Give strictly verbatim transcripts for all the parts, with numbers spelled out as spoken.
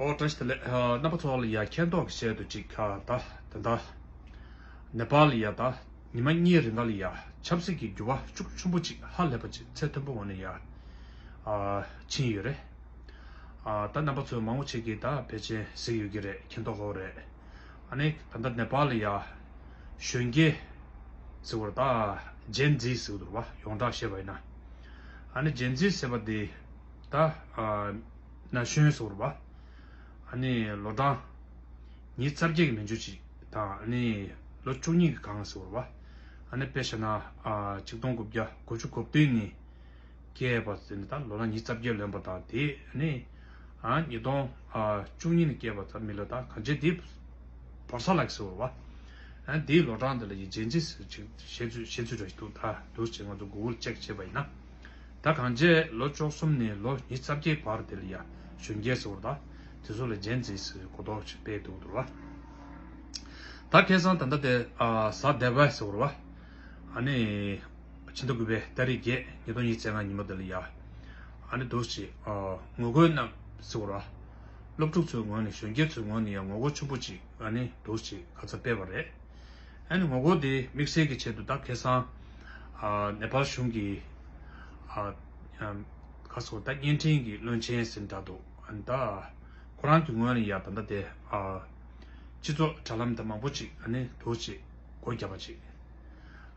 ཨོ་བཀྲ་ཤིས་བདེ་ལེགས། ཨ། རྣམ་པ་ཚོ་ལ་ཡ་མཁྱེན་རྟོགས་ཀྱི་ཆེད་དུ་ཅིག་ཨ། ད་ད་ད་ནེ་པཱལ་ལ་ཡ་ད་ཉི་མ་གཉིས་རིང་ག་ལ་ཡ་ཆབ་སྲིད་ཀྱི་འགྱུར་བ་ཤུགས་ཆེན་པོ་ཅིག་ཧ་ལས་པ་ཅིག་ཚད་མཐོན་པོ་ངང་ནས་ཡ་ཨ་ཕྱིན་ཡོད་རེད། ཨ། ད་རྣམ་པ་ཚོ་མང་པོ་ཅིག་གིས་ད་ཕལ་ཆེར་གཟིགས་ཡོད་ཀྱི་རེད། མཁྱེན་རྟོགས་ཡོད་རེད། ཨ་ནི་ད་ལྟ་ནེ་པཱལ་ལ་ཡ་གཞོན་སྐྱེས་ཟེར་བ་ད་ཇེན་ཛི་ཟེར་བ་འདུག་བ། ཡོངས་གྲགས་བཤད་པ་ཡིན་ན། ཨ་ནི་ཇེན་ཛི་ཟེར་བ་དེ་ད་ཨ་ན་གཞོན་ཟེར་བ། ཨ་ནི་ལོ་གྲངས་ཉི་ཤུ་རྩ་བརྒྱད་ཀྱི་མན་ཇུ་ཅིག་དང་། ཨ་ནི་ལོ་བཅུ་གཉིས་ཀྱི་སྒང་ཟེར་བ། ཨ་ནི་དཔེ་བཞག་ན་ཨ་ཆིག་སྟོང་དགུ་བརྒྱ་དགུ་བཅུ་གོ་བདུན་ནས་སྐྱེས་པ་ཟེར་ནས་ད་ལོ་ན་ཉི་ཤུ་རྩ་བརྒྱད་ལོན་པ་དང་། དེ་ནི་ཨ་ཉིས་སྟོང་ཨ་བཅུ་གཉིས་ནས་སྐྱེས་པ་ཙམ་མི་ལ་ད་གང་ཅི་དེ་བར་ས་ལགས་ཟེར་བ། ཨ་དེའི་ལོ་གྲངས་དེ་ལ་ཡི་ཇེན་ཛི་ཟེར་ཅིག་བཤད་ཚུལ་བཤད་ཚུལ་འདྲ་ཞིག་འདུག་ད་འདུག་ཅེས་ང་ཚོ་གུ་གུལ་ཅེག་བྱས་པ་ཡིན་ན། ད་གང་ཅི་ལོ་བཅུ་གསུམ་ནས་ལོ་ཉི་ཤུ་རྩ་བརྒྱད་བར་དེ་ལ་ཡ་གཞོན་སྐྱེས་ཟེར་བ་ད་དེ་ཚོ་ལ་ཇེན་ཛི་ཟེར་གོ་རྟོགས་ཅིག་སྤེལ་འདུག་འདུག་བ། ད་ཁ་སང་ད་ལྟ་དེ་ཨ་གཟའ་ཟླ་བ་ཟེར་བ། ཨ་ནི་ཕྱི་ཟླ་དགུ་པའི་ཏ་རིག་བརྒྱད་ཉིས་སྟོང་ཉི་ཤུ་རྩ་ལྔ་ཉིན་མོ་དེ་ལ་ཡ། ཨ་ནི་འདུག་ཅིག་ཨ་ངོ་རྒོལ་རྣམས་ཟེར་བ། སློབ་ཕྲུག་ཚོའི་ངོས་ནས་གཞོན་སྐྱེས་ཚོའི་ངོས་ནས་ཡང་ངོ་རྒོལ་ཆེན་པོ་ཅིག་ཨ་ནི་འདུག་ཅིག་ཁ་ཚ་སྤེལ་བ་རེད། ཨ་ནི་ངོ་རྒོལ་དེ་དམིགས་བསལ་གྱི་ཆེད་དུ་ད་ཁ་སང་ཨ་ནེ་པཱལ་གཞུང་གི་ཨ་ཁ་སོ་ད་བརྙན་འཕྲིན་གྱི་བློན་ཆེན་ཟེར་འདྲ་འདུག་ཨ་ནི་ད་ཁོ་རང་གི་ངོས་ནས་ཡ་ད་ལྟ་དེ་ཨ་སྤྱི་ཚོགས་དྲ་ལམ་དང་མང་པོ་ཅིག་ཨ་ནི་འདུག་ཅིག་སྒོ་བརྒྱབ་པ་ཅིག་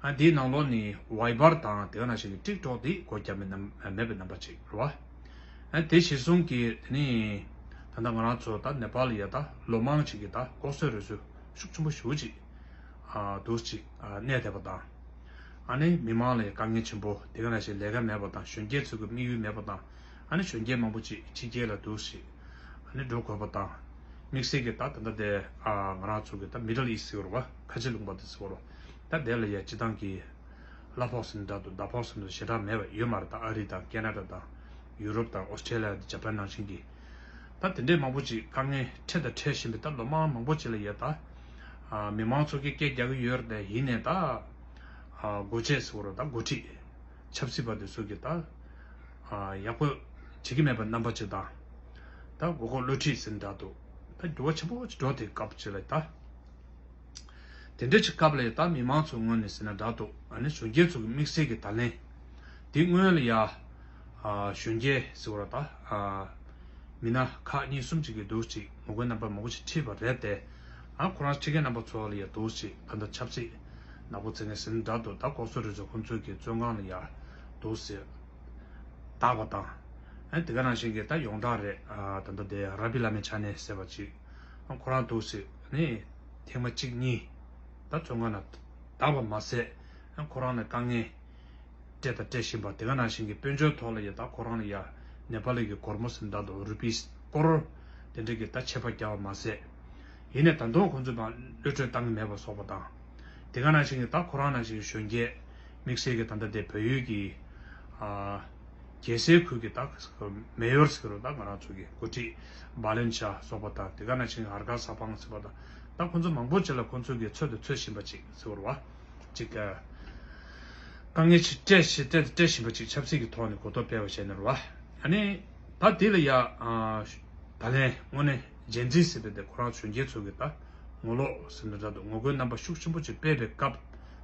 ཨ་འདིའི་ནང་ལོགས་ནས་ཝའི་བར་དང་དེ་ག་ནང་བཞིན་གྱི་ཊིག་ཊོག་དེ་སྒོ་བརྒྱབ་མེད་རྣམ་མེད་པའི་རྣམ་པ་ཅིག་རེད་བ། ཨ་དེ་གཞིར་བཟུང་གིས་དེ་ནི་ད་ལྟ་ང་རང་ཚོ་ད་ནེ་པཱལ་ལ་ཡ་ད་ལོ་མང་ཅིག་གི་ད་ལྐོག་གསོད་རོགས་སྐྱོར་ཤུགས་ཆེན་པོ་ཞེ་པོ་ཅིག་ཨ་འདུག་ཅིག་ཨ་གནས་བསྡད་པ་དང་། ཨ་ནི་མི་མང་ལ་ཡ་དཀའ་ངལ་ཆེན་པོ། དེ་ག་ནང་བཞིན་ལས་ཀ་མེད་པ་དང་། གཞོན་སྐྱེས་ཚོ་གི་དམིགས་ཡུལ་མེད་པ་དང་། ཨ་ནི་གཞོན་སྐྱེས་མང་པོ་ཅིག་ཕྱི་རྒྱལ་ལ་འདུག་ཅིག་ཨ་ནི་འགྲོ་དགོས་པ་དང་། དམིགས་བསལ་གྱི་ད་ད་ལྟ་དེ་ཨ་ང་རང་ཚོ་གི་ད་མི་ཌལ་ཨི་སི་ཊི་ཟེར་བ། ཁ་ཆེ་ལུང་པ་དེ་ཟེར་བ། ད་དེ་ལ་ཡ་སྤྱི་བཏང་གི་གླ་ཕོགས་ཟེར་ན་འདྲ་འདུག་མདའ་ཕོགས་ཟེར་ན་འདྲ་ཞེ་དྲག་མེད་པ་ཡོད་མ་རེད། ད་ཨ་རི་དང་ཀེ་ན་ཌ་དང་ཡུ་རོབ་དང་ཨོ་སི་ཀྲེ་ལི་ཡ་དང་ཇ་པན་ནང་བཞིན་གྱི། ད་དེ་འདྲའི་མང་པོ་ཅིག་དཀའ་ངལ་འཕྲད་དང་འཕྲད་བཞིན་པའི་ད་ལོ་མང་མང་པོ་ཅིག་ལ་ཡ་ད་ཨ་མི་མང་ཚོ་གིས་སྐད་རྒྱག་གི་ཡོད་རེད། ཡིན་ནའི་ད་ཨ་འགོ་བྱེད་ཟེར་བ་རེད། ད་འགོ་ཁྲིད་ཆབ་སྲིད་པ་དེ་ཚོ་གིས་ད་ཨ་ཡག་པོ་བྱེད་ཀྱི་མེད་པའི་རྣམ་པ་ཅིག་དང་། ད་མགོ་སྐོར་བསླུ་ཁྲིད་ཟེར་ན་འདྲ་འདུག་ད་འགྱུར་བ་ཆེན་པོ་ཅིག་འགྲོ་དེ་སྐབས་ཅིག་ལ་ད། དེ་འདྲ་ཅིག་སྐབས་ལ་ཡ་ད་མི་མང་ཚོའི་ངོས་ནས་ཟེར་ན་འདྲ་འདུག་ཨ་ནི་གཞོན་སྐྱེས་ཚོ་གི་དམིགས་བསལ་གྱི་ད་ལན། དེ་སྔོན་ལ་ཡ་ཨ་གཞོན་སྐྱེས་ཟེར་བ་ར་ད་ཨ་མི་སྣ་ཁག་གཉིས་གསུམ་ཅིག་གིས་འདུག་ཅིག་ངོ་རྒོལ་རྣམ་པ་མང་པོ་ཞིག་ཁྲིད་པ་རེད་དེ། ཨ་ཁོ་རང་ཁྲིད་མཁན་རྣམ་པ་ཚོ་ལ་ཡ་འདུག་ཅིག་ད་ལྟ་ཆབ་སྲིད་ནག་པོ་བརྩི་མཁན་ཟེར་ན་འདྲ་འདུག་ད་ལྐོག་གསོད་རེ་ཚོ་ཁོང་ཚོས་ཀྱི་བཙོན་ཁང་ལ་ཡ་འདུག་ཟེར་བཏགས་པ་དང་། ཨ་དེ་ག་ནང་བཞིན་གྱི་ད་ཡོངས་གྲགས་རེད། ཨ་ད་ལྟ་དེ་ར་བི་བླ་མའི་ཆ་ནས་ཟེར་བ་ཅིག་ཨ་ཁོ་རང་འདུག་ཟེར་ནས་ཐེངས་མ་གཅིག་གཉིས་ད་བཙོན་ཁང་ནང་བཏང་བ་མ་ཟད། ཨ་ཁོ་རང་ལ་དཀའ་ངལ་སྤྲད་དང་སྤྲད་བཞིན་པ། དེ་ག་ནང་བཞིན་གྱི་དཔལ་འབྱོར་ཐོག་ལ་ཡ་ད་ཁོ་རང་ལ་ཡ་ནེ་པ་ལི་གི་སྒོར་མོ་ཟེར་ན་འདྲ་འདུག་རུ་པིས་ཀོ་རོར་དེ་འདྲ་གི་ད་ཆད་པ་བརྒྱབ་པ་མ་ཟད། ཡིན་ནའི་ད་དུང་ཁོང་ཚོས་མར་གློད་གྲོལ་བཏང་གི་མེད་པ་སོགས་པ་དང་། དེ་ག་ནང་བཞིན་གྱི་ད་ཁོ་རང་ནང་བཞིན་གྱི་གཞོན་སྐྱེས་དམིགས་བསལ་གྱི་ད་ལྟ་དེ་བལ་ཡུལ་གྱི་ཨ་རྒྱལ་སའི་ཁུལ་གྱི་ད་མེ་ཡོར་ཟེར་གི་རེད། ད་ང་རང་ཚོ་གི་འགོ་ཁྲིད་བྷ་ལེན་ཤ་སོགས་པ་དང་། དེ་ག་ནང་བཞིན་ཧར་ག་ས་ཕང་ཟེར་བ་དང་། ད་ཁོང་ཚོ་མང་པོ་ཅིག་ལ་ཁོང་ཚོ་གི་འཚོལ་དང་འཚོལ་བཞིན་པ་ཅིག་ཟེར་བ་རེད་བ། ཅིག་ཨ་དཀའ་ངལ་ཅིག་སྤྲད་ཞེས་སྤྲད་སྤྲད་བཞིན་པ་ཅིག་ཆབ་སྲིད་ཀྱི་ཐོག་ནས་གོ་རྟོགས་སྤེལ་བ་བྱས་ནས་རེད་བ། ཨ་ནི་ད་དེ་ལ་ཡ་ཨ་ད་ལན་དངོས་གནས་ཇེན་ཛི་ཟེར་བའི་དེ་ཁོ་རང་གཞོན་སྐྱེས་ཚོ་གི་ད་ངོ་ལོག་ཟེར་ན་འདྲ་འདུག་ངོ་རྒོལ་རྣམ་པ་ཤུགས་ཆེན་པོ་ཅིག་སྤེལ་བའི་སྐབས།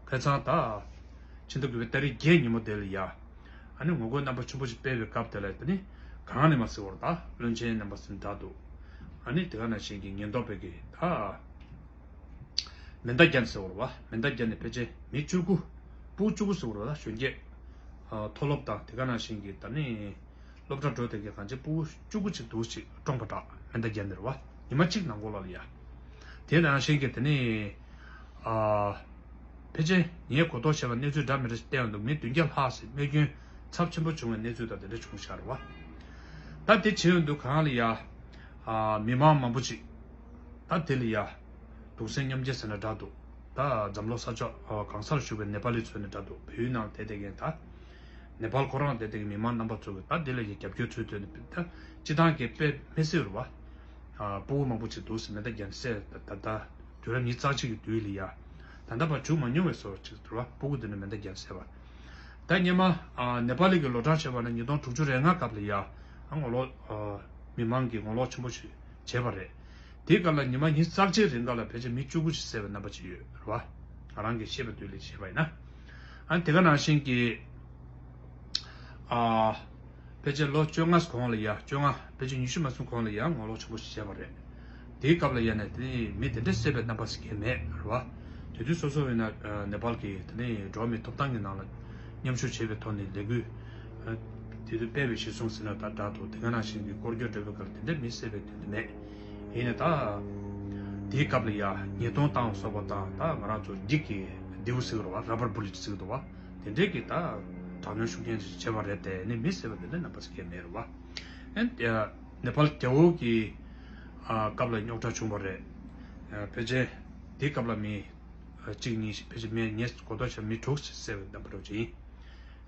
ཁ་སང་ད་ཕྱི་ཟླ་དགུ་པའི་ཏ་རིག་བརྒྱད་ཉིན་མོ་དེ་ལ་ཡ། ཨ་ནི་ངོ་རྒོལ་རྣམ་པ་ཆེན་པོ་ཞིག་སྤེལ་བའི་སྐབས་དེ་ལ་དེ་ནི་གང་ནས་མ་ཟེར་བར་ད་བློན་ཆེན་རྣམ་པ་ཟེར་ན་འདྲ་འདུག་ཨ་ནི་དེ་ག་ནང་བཞིན་གྱི་ཉེན་རྟོག་པས་ཀྱི་ད་མེ་མདའ་བརྒྱབ་ཟེར་བར་བ། མེ་མདའ་བརྒྱབ་ནས་ཕལ་ཆེར་མི་བཅུ་དགུ། ཕྲུ་གུ་བཅུ་དགུ་ཟེར་བར་བ་ད་གཞོན་སྐྱེས་ཨ་མཐོ་སློབ་དང་དེ་ག་ནང་བཞིན་གྱི་ད་ནི་སློབ་གྲྭ་འགྲོ་བསྡད་མཁན་གང་ཅི་ཕྲུ་གུ་བཅུ་དགུ་ཅིག་འདུག་ཅིག་བཀྲོངས་པ་འདྲ། མེ་མདའ་བརྒྱབ་ནས་རེད་བ། ཉི་མ་གཅིག་ནང་ལོགས་ལ་ལ་ཡ། དེ་ནང་བཞིན་གྱི་དེ་ནི་ཨ་ཕལ་ཆེར་ངས་གོ་རྟོགས་བྱས་པ་གནས་ཚུལ་འདྲ་མི་འདྲ་ཞིག་བལྟས་ཡོང་དུས་མི་བདུན་བརྒྱ་ལྷག་ཙམ་རྨས་སྐྱོན་ཚབས་ཆེན་པོ་བྱུང་བའི་གནས་ཚུལ་དང་དེ་འདྲ་བྱུང་ཤག་རེད་བ། ད་དེ་བྱས་ཡོང་དུས་གང་ལ་ཡ་ཨ་མི་མང་མང་པོ་ཅིག་ད་དེ་ལ་ཡ་གདུང་སེམས་མཉམ་སྐྱེད་ཟེར་ན་འདྲ་འདུག་ད་འཛམ་གླིང་ས་ཕྱོགས་ཨ་གང་སར་བཞུགས་པའི་ནེ་པ་ལི་ཚོ་ནས་འདྲ་འདུག་བལ་ཡུལ་ནང་བསྡད་བསྡད་མཁན་ད་ནེ་པཱལ་ཁོ་རང་བསྡད་བསྡད་མཁན་མི་མང་རྣམ་པ་ཚོ་གིས་ད་དེ་ལ་ཡ་རྒྱབ་སྐྱོར་ཚུལ་བཏོན་ནས་ད་སྤྱི་བཏང་གི་དཔེ་མི་སྲིད་རེད་བ། ཨ་ཕྲུ་གུ་མང་པོ་ཅིག་འདུག་ཟེར་མེ་མདའ་བརྒྱབ་བསད། ད་ད་ད་དུས་རབས་ཉི་ཤུ་རྩ་གཅིག་གི་དུས་ལ་ཡ། ད་ལྟ་བར་བྱུང་མ་མྱོང་བའི་བཟོ་ཅིག་རེད་བ། ཕྲུ་གུ་དེ་ནས་མེ་མདའ་བརྒྱབ་བསད་པ། ད་སྔོན་མ་ཨ་ནེ་པ་ལི་གི་ལོ་གྲངས་བྱས་པ་ན་ཉིས་སྟོང་དྲུག་ཅུ་རེ་ལྔ་སྐབས་ལ་ཡ། ཨ་ངོ་ལོག་ཨ་མི་མང་གི་ངོ་ལོག་ཆེན་པོ་ཞིག་ བྱས་པ་རེད། དེའི་སྐབས་ལ་ཉི་མ་ཉི་ཤུ་རྩ་གཅིག་རིང་ག་ལ་ཕལ་ཆེར་མི་བཅུ་དགུ་ཞིག་བསད་པའི་རྣམ་པ་ཅིག་ཡོད་རེད་བ། ང་རང་གིས་ཤེས་པ་དུས་ལ་བཤད་པ་ཡིན་ན། ཨ་དེ་ག་ནང་བཞིན་གྱི། ཨ། ཕལ་ཆེར་ལོ་བཅོ་ལྔ་གོང་ལ་ཡ་བཅོ་ལྔ་ཕལ་ཆེར་ཉི་ཤུ་མ་སོན་གོང་ལ་ཡ་ངོ་ལོག་ཆེན་པོ་ཞིག་བྱས་པ་རེད། དེའི་སྐབས་ལ་ཡ་ནས་དེ་ནི་མི་དེ་འདྲ་བསད་པའི་རྣམ་པ་ཞིག་གས་མེད་རེད་བ། དེ་དུས་སོ་སོ་ཡིན་ན་ནེ་པཱལ་གྱི་དེ་ནི་འགྲོ་བ་མིའི་ཐོབ་ཐང་གི་ནང་ལ་མཉམ་ཞུགས་བྱེད་པའི་ཐོག་ནས་ལས་འགུལ་དེ་དུས་སྤེལ་བའི་གཞི་བཟུང་ཟེར་ན་ད་འདྲ་འདུག་དེ་ག་ནང་བཞིན་གྱི་སྐོར་སྐྱོད་འགྲོ་བའི་སྐབས་དེ་འདྲ་མི་བསད་པའི་དོན་དུ་མེད། ཡིན་ནའི་ད། དེའི་སྐབས་ལ་ཡ་ཉེས་རྡུང་བཏང་བ་སོགས་པ་དང་ད་ང་རང་ཚོ་འགྱིག་གི་མདེའུ་ཟེར་གི་རེད་བ། ར་བར་བུ་ལེ་ཊི་ཟེར་གི་འདུག་བ། དེ་འདྲས་ཀྱི་ད་དྲག་གནོན་ཤུགས་ཆེན་ཞིག་བྱས་པ་རེད་དེ་ནི་མི་བསད་པ་དེ་འདྲ་རྣམ་པ་ཞིག་གས་མེད་རེད་བ། ཨེ་ནེ་པཱལ་རྒྱལ་པོ་གི་སྐབས་ལ་རྙོག་དྲ་བྱུང་བ་རེད། ཕལ་ཆེར་དེའི་སྐབས་ལ་མི་གཅིག་གཉིས་ཕལ་ཆེར་མི་ངས་གོ་རྟོགས་བྱས་མི་དྲུག་ཞིག་བསད་པའི་རྣམ་པ་འདྲ་བོ་ཅིག་ཡིན།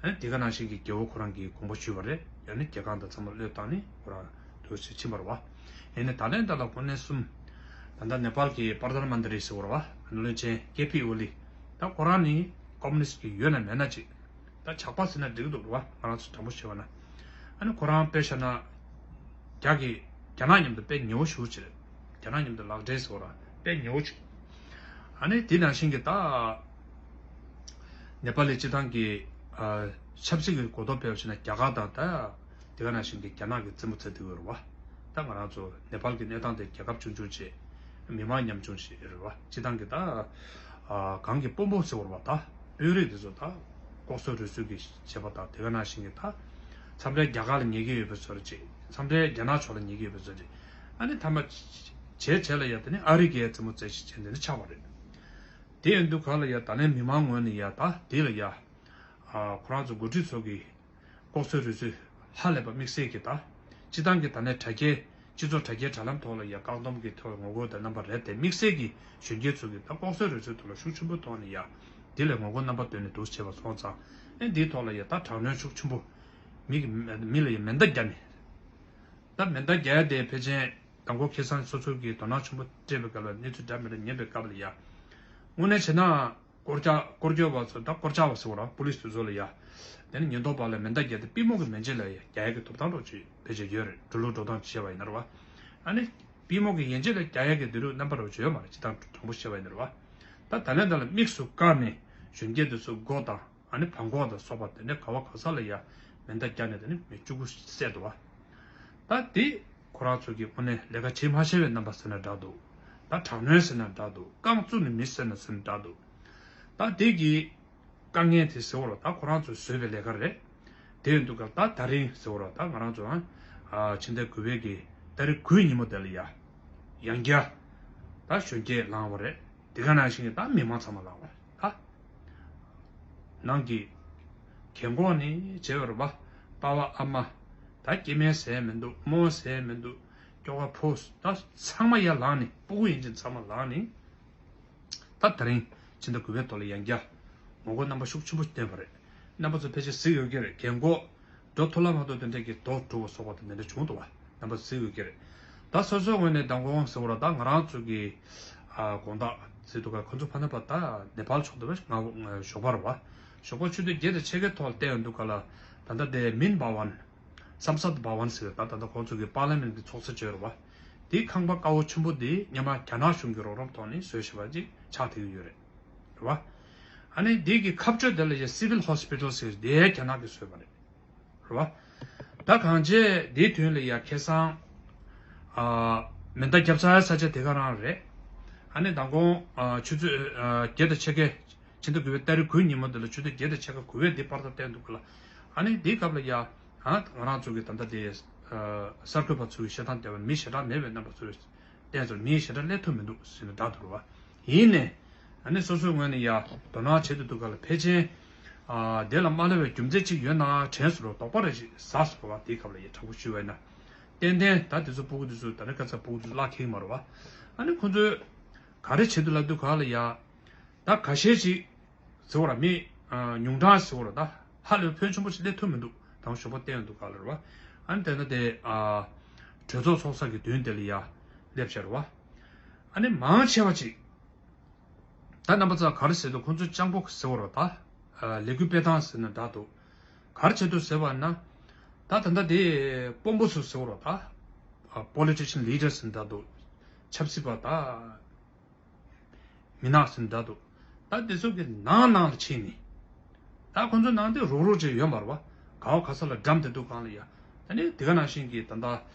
ཨ་ནི་དེ་ག་ནང་བཞིན་གྱི་རྒྱལ་པོ་ཁོ་རང་གིས་དགོངས་པ་ཞུས་པ་རེད། ཡང་ནི་རྒྱལ་ཁང་དང་ཚང་མ་བློས་བཏང་ནས་ཁོ་རང་དུ་ཕྱིན་པ་རེད་བ། ཡིན་ནའི་ད་ལན་ད་ལ་གོ་གནས་གསུམ། ད་ལྟ་ནེ་པཱལ་གྱི་པར་དྷཱན་མན་ཏི་རི་ཟེར་བ་རེད་བ། བློན་ཆེན་ཀེ་པི་ཨོ་ལི། ད་ཁོ་རང་ནི་ཀོ་མུ་ནི་སི་ཊི་གི་ཡོད་ན་མེད་ན་ཅིག་ད་ཇག་པ་ཟེར་ན་འགྲིག་འདུག་རེད་བ། ང་རང་ཚོ་དྲང་པོ་བཤད་པ་ན། ཨ་ནི་ཁོ་རང་དཔེ་བཞག་ན། རྒྱ་གི་རྒྱ་ནག་མཉམ་དུ་དཔེ་ཉེ་བོ་ཞེ་པོ་ཅིག་རེད། རྒྱ་ནག་མཉམ་དུ་ལག་འབྲེལ་ཟེར་བ་རེད་བ། དཔེ་ཉེ་བོ་ཅིག་ཨ་ནི་དེ་ནང་བཞིན་གྱི་ད། ནེ་པཱལ་ལི་སྤྱི་བཏང་གི་ཨ། ཆབ་སྲིད་ཀྱི་གོ་རྟོགས་སྤེལ་བ་བྱས་ན་རྒྱ་གར་དང་ད། དེ་ག་ནང་བཞིན་གྱི་རྒྱ་ནག་གི་རྩེད་མོ་རྩེ་སྡོད་ཀྱི་ཡོད་རེད་བ། ད་ང་རང་ཚོ་ནེ་པཱལ་གྱི་གནས་སྟངས་དེ་རྒྱལ་ཁབ་ཆུང་ཆུང་བྱས། མི་མང་ཉམ་ཆུང་བྱས་རེད་བ། སྤྱི་བཏང་གི་ད། ཨ། གང་གི་དཔོན་པོ་ཟེར་བ་རེད་བ། ད་དཔོན་རིགས་དེ་ཚོ་ད། ལྐོག་གསོད་རུལ་སུངས་ཀྱི་བྱེད་པ་དང་དེ་ག་ནང་བཞིན་གྱི་ད། མཚམས་རེ་རྒྱ་གར་ལ་ཉེ་གི་ཡོད་པའི་བཟོ་འདྲ་ཅིག་མཚམས་རེ་རྒྱ་ནག་ཕྱོགས་ལ་ཉེ་གི་ཡོད་པའི་བཟོ་འདྲ་ཅིག་ཨ་ནི་མཐའ་མ། བྱས་བྱས་ལ་ཡ་དེ་ནི་ཨ་རི་གའི་རྩེད་མོ་རྩེ་བཞིན་བྱས་འདི་ནི་ཆགས་པ་རེད། དེ་ཡིན་དུས་ག་ལ་ཡ་ད་ལན་མི་མང་ངོས་ནས་ཡ་ད་དེ་ལ་ཡ། ཨ། ཁོ་རང་ཚོ་འགོ་ཁྲིད་ཚོ་གི་ལྐོག་གསོད་རུལ་སུངས་ཧ་ལས་པ་དམིགས་བསལ་གྱི་ད། སྤྱི་བཏང་གི་ད་ནས་དྲ་རྒྱའི་སྤྱི་ཚོགས་དྲ་རྒྱའི་དྲ་ལམ་ཐོག་ལ་ཡ་བཀག་སྡོམ་གྱི་ཐོག་ངོ་རྒོལ་དང་རྣམ་པ་རེད་དེ། དམིགས་བསལ་གྱི་གཞོན་སྐྱེས་ཚོ་གི་ད་ལྐོག་གསོད་རུལ་སུངས་ཐོག་ལ་ཤུགས་ཆེན་པོའི་ཐོག་ནས་ཡ། དེ་ལས་ངོ་རྒོལ་རྣམ་པ་བཏོན་ནས་འདུག་བྱས་པ་སོང་ཙང་། ཨེ་འདིའི་ཐོག་ལ་ཡ་ད་དྲག་གནོན་ཤུགས་ཆེན་པོ། མི་གི་མི་ལ་ཡ་མེ་མདའ་བརྒྱབ་ནས། ད་མེ་མདའ་རྒྱག་ཡ་དེ་ཕལ་ཆེར་མདང་དགོང་ཁ་སང་སོ་སོ་གིས་དོ་སྣང་ཆེན་པོ་སྤྲད་པའི་སྐབས་ལ་གནས་ཚུལ་འདྲ་མི་འདྲ་ཉན་པའི་སྐབས་ལ་ཡ། དངོས་གནས་བྱས་ན། སྐོར་རྒྱག་སྐོར་སྐྱོད་པ་ཚོ་ད་སྐོར་རྒྱག་པ་ཟེར་བ་རེད་བ། པུ་ལིས་དེ་ཚོ་ལ་ཡ། དེ་ནི་ཉེན་རྟོག་པ་ལ་མེ་མདའ་བརྒྱབ་སྟེ་པུས་མོ་གི་མེ་ལྕེ་ལ་ཡ་རྒྱག་ཡ་གི་ཐོབ་ཐང་འདྲ་བོ་ཅིག་ཕལ་ཆེར་ཡོད་རེད། འགྲོ་ལུགས་འགྲོ་སྟངས་བྱས་པ་ཡིན་ན་རེད་བ། ཨ་ནི། པུས་མོ་གི་ཡན་ཆད་ལ་རྒྱག་ཡ་གི་དེ་རུ་རྣམ་པ་འདྲ་བོ་ཅིག་ཡོད་མ་རེད། སྤྱིར་བཏང་དྲང་པོ་བཤད་པ་ཡིན་ན་རེད་བ། ད་ད་ལན་ད་ལ་དམིགས་སུ་བཀར་ནས་གཞོན་སྐྱེས་དེ་ཚོ་མགོ་དང་། ཨ་ནི་བྲང་ཁོག་དང་སོགས་པ་དེ་འདྲ་ག་བ་ག་ས་ལ་ཡ་མེ་མདའ་བརྒྱབ་ནས་དེ་ནི་མི་བཅུ་དགུ་བསད་འདུག་བ། ད་དེ་ཁོ་རང་ཚོ་གི་དངོས་གནས་ལས་ཀ་བྱེད་མ་ཤེས་པའི་རྣམ་པ་ཟེར་ན་འདྲ་འདུག་ད་དྲག་གནོན་ཟེར་ན་འདྲ་འདུག་རྐང་བཙུགས་ནས་མི་བསད་ན་ཟེར་ན་འདྲ་འདུག་ད་དེ་གི་དཀའ་ངལ་དེ་ཟེར་བ་རེད་བ། ད་ཁོ་རང་ཚོས་བཟོས་པའི་ལས་ཀ་རེད། དེ་ཡིན་དུས་ཀ་ད་ད་རིང་ཟེར་བ་རེད་བ། ད་ང་རང་ཚོ་ཨ་ཕྱི་ཟླ་དགུ་པའི་གི་ཏ་རིག་དགུའི་ཉིན་མོ་དེ་ལ་ཡ་ཡང་བསྐྱར་ད་གཞོན་སྐྱེས་ལངས་པ་རེད། དེ་ག་ནང་བཞིན་གྱི་ད་མི་མང་ཚང་མ་ལངས་པ་རེད། ད་ནང་གི་རྒན་གོག་ནས་བྱས་པ་རེད་བ། པ་ཕ་ཨ་མ། ད་སྐྱེ་དམན་ཟེར་མི་འདུག་རྨོ་ཟེར་མི་འདུག་སྐྱོ་ག་ཕོ། ད་ཚང་མ་ཡར་ལངས་ནས། སྤུ་གུ་ཡིན་ཕྱིན་ཚང་མ་ལངས་ནས། ད་ད་རིང་ཕྱི་ཟླ་དགུ་པའི་ཐོག་ལ་ཡང་བསྐྱར་ངོ་རྒོལ་རྣམ་པ་ཤུགས་ཆེན་པོ་བཏོན་པ་རེད། རྣམ་པ་ཚོ་ཕལ་ཆེར་གཟིགས་ཡོད་ཀྱི་རེད། རྒན་གོག་འགྲོ་ཐུབ་ལ་མ་ཐུབ་དེ་འདྲས་ཀྱི་རྡོ་བཀྲུ་བ་སོགས་པ་དང་དེ་འདྲ་བྱུང་འདུག་བ། རྣམ་པ་ཚོ་གཟིགས་ཡོད་ཀྱི་རེད། ད་སོ་སོའི་ངོས་ནས་མདང་དགོང་ཟེར་བ་རེད། ད་ང་རང་ཚོ་གི་ཨ་དགོང་དག་ཟེར་འདུག་ག་ཁོ་ཚོ་ཕ་ན་པ་ད་ནེ་པཱལ་ཕྱོགས་འདི་བ་ང་ཞོགས་པ་རེད་བ། ཞོགས་པ་ཆུ་ཚོད་བརྒྱད་དང་ཕྱེད་ཀའི་ཐོག་ལ་བལྟས་ཡོང་དུས་ག་ལ་ད་ལྟ་དེ་མིན་བྷ་ཝན། སམ་སད་བྷ་ཝན་ཟེར་བའི་ད་ད་ལྟ་ཁོང་ཚོ་གི་པར་ལི་མེན་གྱི་ཚོགས་ས་བརྗོད་རེད་བ། དེའི་ཁང་པ་དཀར་པོ་ཆེན་པོ་དེ་སྔོན་མ་རྒྱ་ནག་གཞུང་གི་རོགས་རམ་ཐོག་ནས་བཟོས་བཞག་པ་ཅིག་ཆགས་བསྡད་ཀྱི་ཡོད་རེད། རེད་བ། ཨ་ནི་དེ་གི་ཁ་གཅོད་དེ་ལ་ཡ་སི་ཝིལ་ཧོ་སི་པི་ཊལ་ཟེར་དེ་རྒྱ་ནག་གིས་བཟོས་པ་རེད། རེད་བ། ད་གང་བྱས་དེའི་དོན་ལ་ཡ་ཁ་སང་ཨ་མེ་མདའ་བརྒྱབ་ཚར་ས་ཆ་དེ་ག་རང་རེད། ཨ་ནི་མདང་དགོང་ཨ་ཆུ་ཚོད་ཨ་བརྒྱད་དང་ཕྱེད་ཀའི་ཕྱི་ཟླ་དགུ་པའི་ཏ་རིག་དགུའི་ཉིན་མོ་དེ་ལ་ཆུ་ཚོད་བརྒྱད་དང་ཕྱེད་ཀ་དགུ་པའི་དེ་པར་ད་བསྟན་འདུག་ག་ལ། ཨ་ནི་དེའི་སྐབས་ལ་ཡ། ཨ་ང་རང་ཚོ་གི་ད་ལྟ་དེ་ཨ་གསར་འགོད་པ་ཚོ་གི་བཤད་སྟངས་བལྟས་པ་མི་ཞེ་དྲག་མེད་པའི་རྣམ་པ་ཚོས་བལྟས་ཚོར་མི་ཞེ་དྲག་སླེབས་ཐུབ་མི་འདུག་ཟེར་ནས་བསྒྲགས་འདུག་རེད་བ། ཡིན་ནའི་ཨ་ནི་སོ་སོའི་ངོས་ནས་ཡ་དོ་སྣང་བྱེད་དུ་འདུག་ག་ལ། ཕལ་ཆེར་ཨ་དེ་ལ་མ་སླེབས་པའི་རྒྱུ་མཚན་ཅིག་ཡོད་ན་དྲན་སོང་རེད། དོགས་པ་རེ་ཞིག་ཟ་སོང་རེད་བ། དེའི་སྐབས་ལ་ཡ་དྲང་པོ་ཞུས་པ་ཡིན་ན། ཏན་ཏན་ད་དེ་ཚོ་སྤུ་གུ་དེ་ཚོ་ད་ནི་ཁ་ཚ་སྤུ་གུ་དེ་ཚོ་བརླག་ཁེལ་གི་མ་རེད་བ། ཨ་ནི་ཁོ་ཚོས་ག་རེ་བྱེད་དུ་ལབ་དུས་ག་ལ་ཡ། ད་ཁ་ཤས་ཤིག་ཟེར་བ་ར་མི་ཉུང་གྲངས་ཟེར་བ་ར་ད་ཧ་ལས་ཕོན་ཆེན་པོ་ཞིག་སླེབས་ཐུབ་མི་འདུག་དང་ཞོགས་པ་བལྟས་ཡོང་དུས་ག་ལ་རེད་བ། ཨ་ནི་དེ་ན་དེ་གྲོས་ཚོགས་ཚོགས་ས་གི་མདུན་དེ་ལ་ཡ་སླེབས་ཤག་རེད་བ། ཨ་ནི་མང་ཆེ་བ་ཅིག་ད་རྣམ་པ་ཚོ་ག་རེ་ཟེར་འདུག་ཁོང་ཚོ་སྤྱང་པོ་ཟེར་བ་ར་ད་ལས་འགུལ་སྤེལ་སྟངས་ཟེར་ན་འདྲ་འདུག་ག་རེ་བྱེད་འདུག་ཟེར་བ་ན། ད་ད་ལྟ་དེ་དཔོན་པོ་ཚོ་ཟེར་བ་ར་ད་ ཨ་politician leaders ཟེར་འདྲ་འདུག་ཆབ་སྲིད་པ་དང་མི་ནག་ཟེར་འདྲ་འདུག་ད་དེ་ཚོ་གི་ནང་ནང་ལ་ཕྱིན་ནས། ད་ཁོང་ཚོ་ནང་དེ་རུག་རུག་ཅིག་ཡོད་མ་རེད་བ། ག་བ་ག་ས་ལ་འགྲམ་དེ་འདུག་གང་ལ་ཡ། ད་ནི་དེ་ག་ནང་བཞིན་གྱི་ད་ལྟ་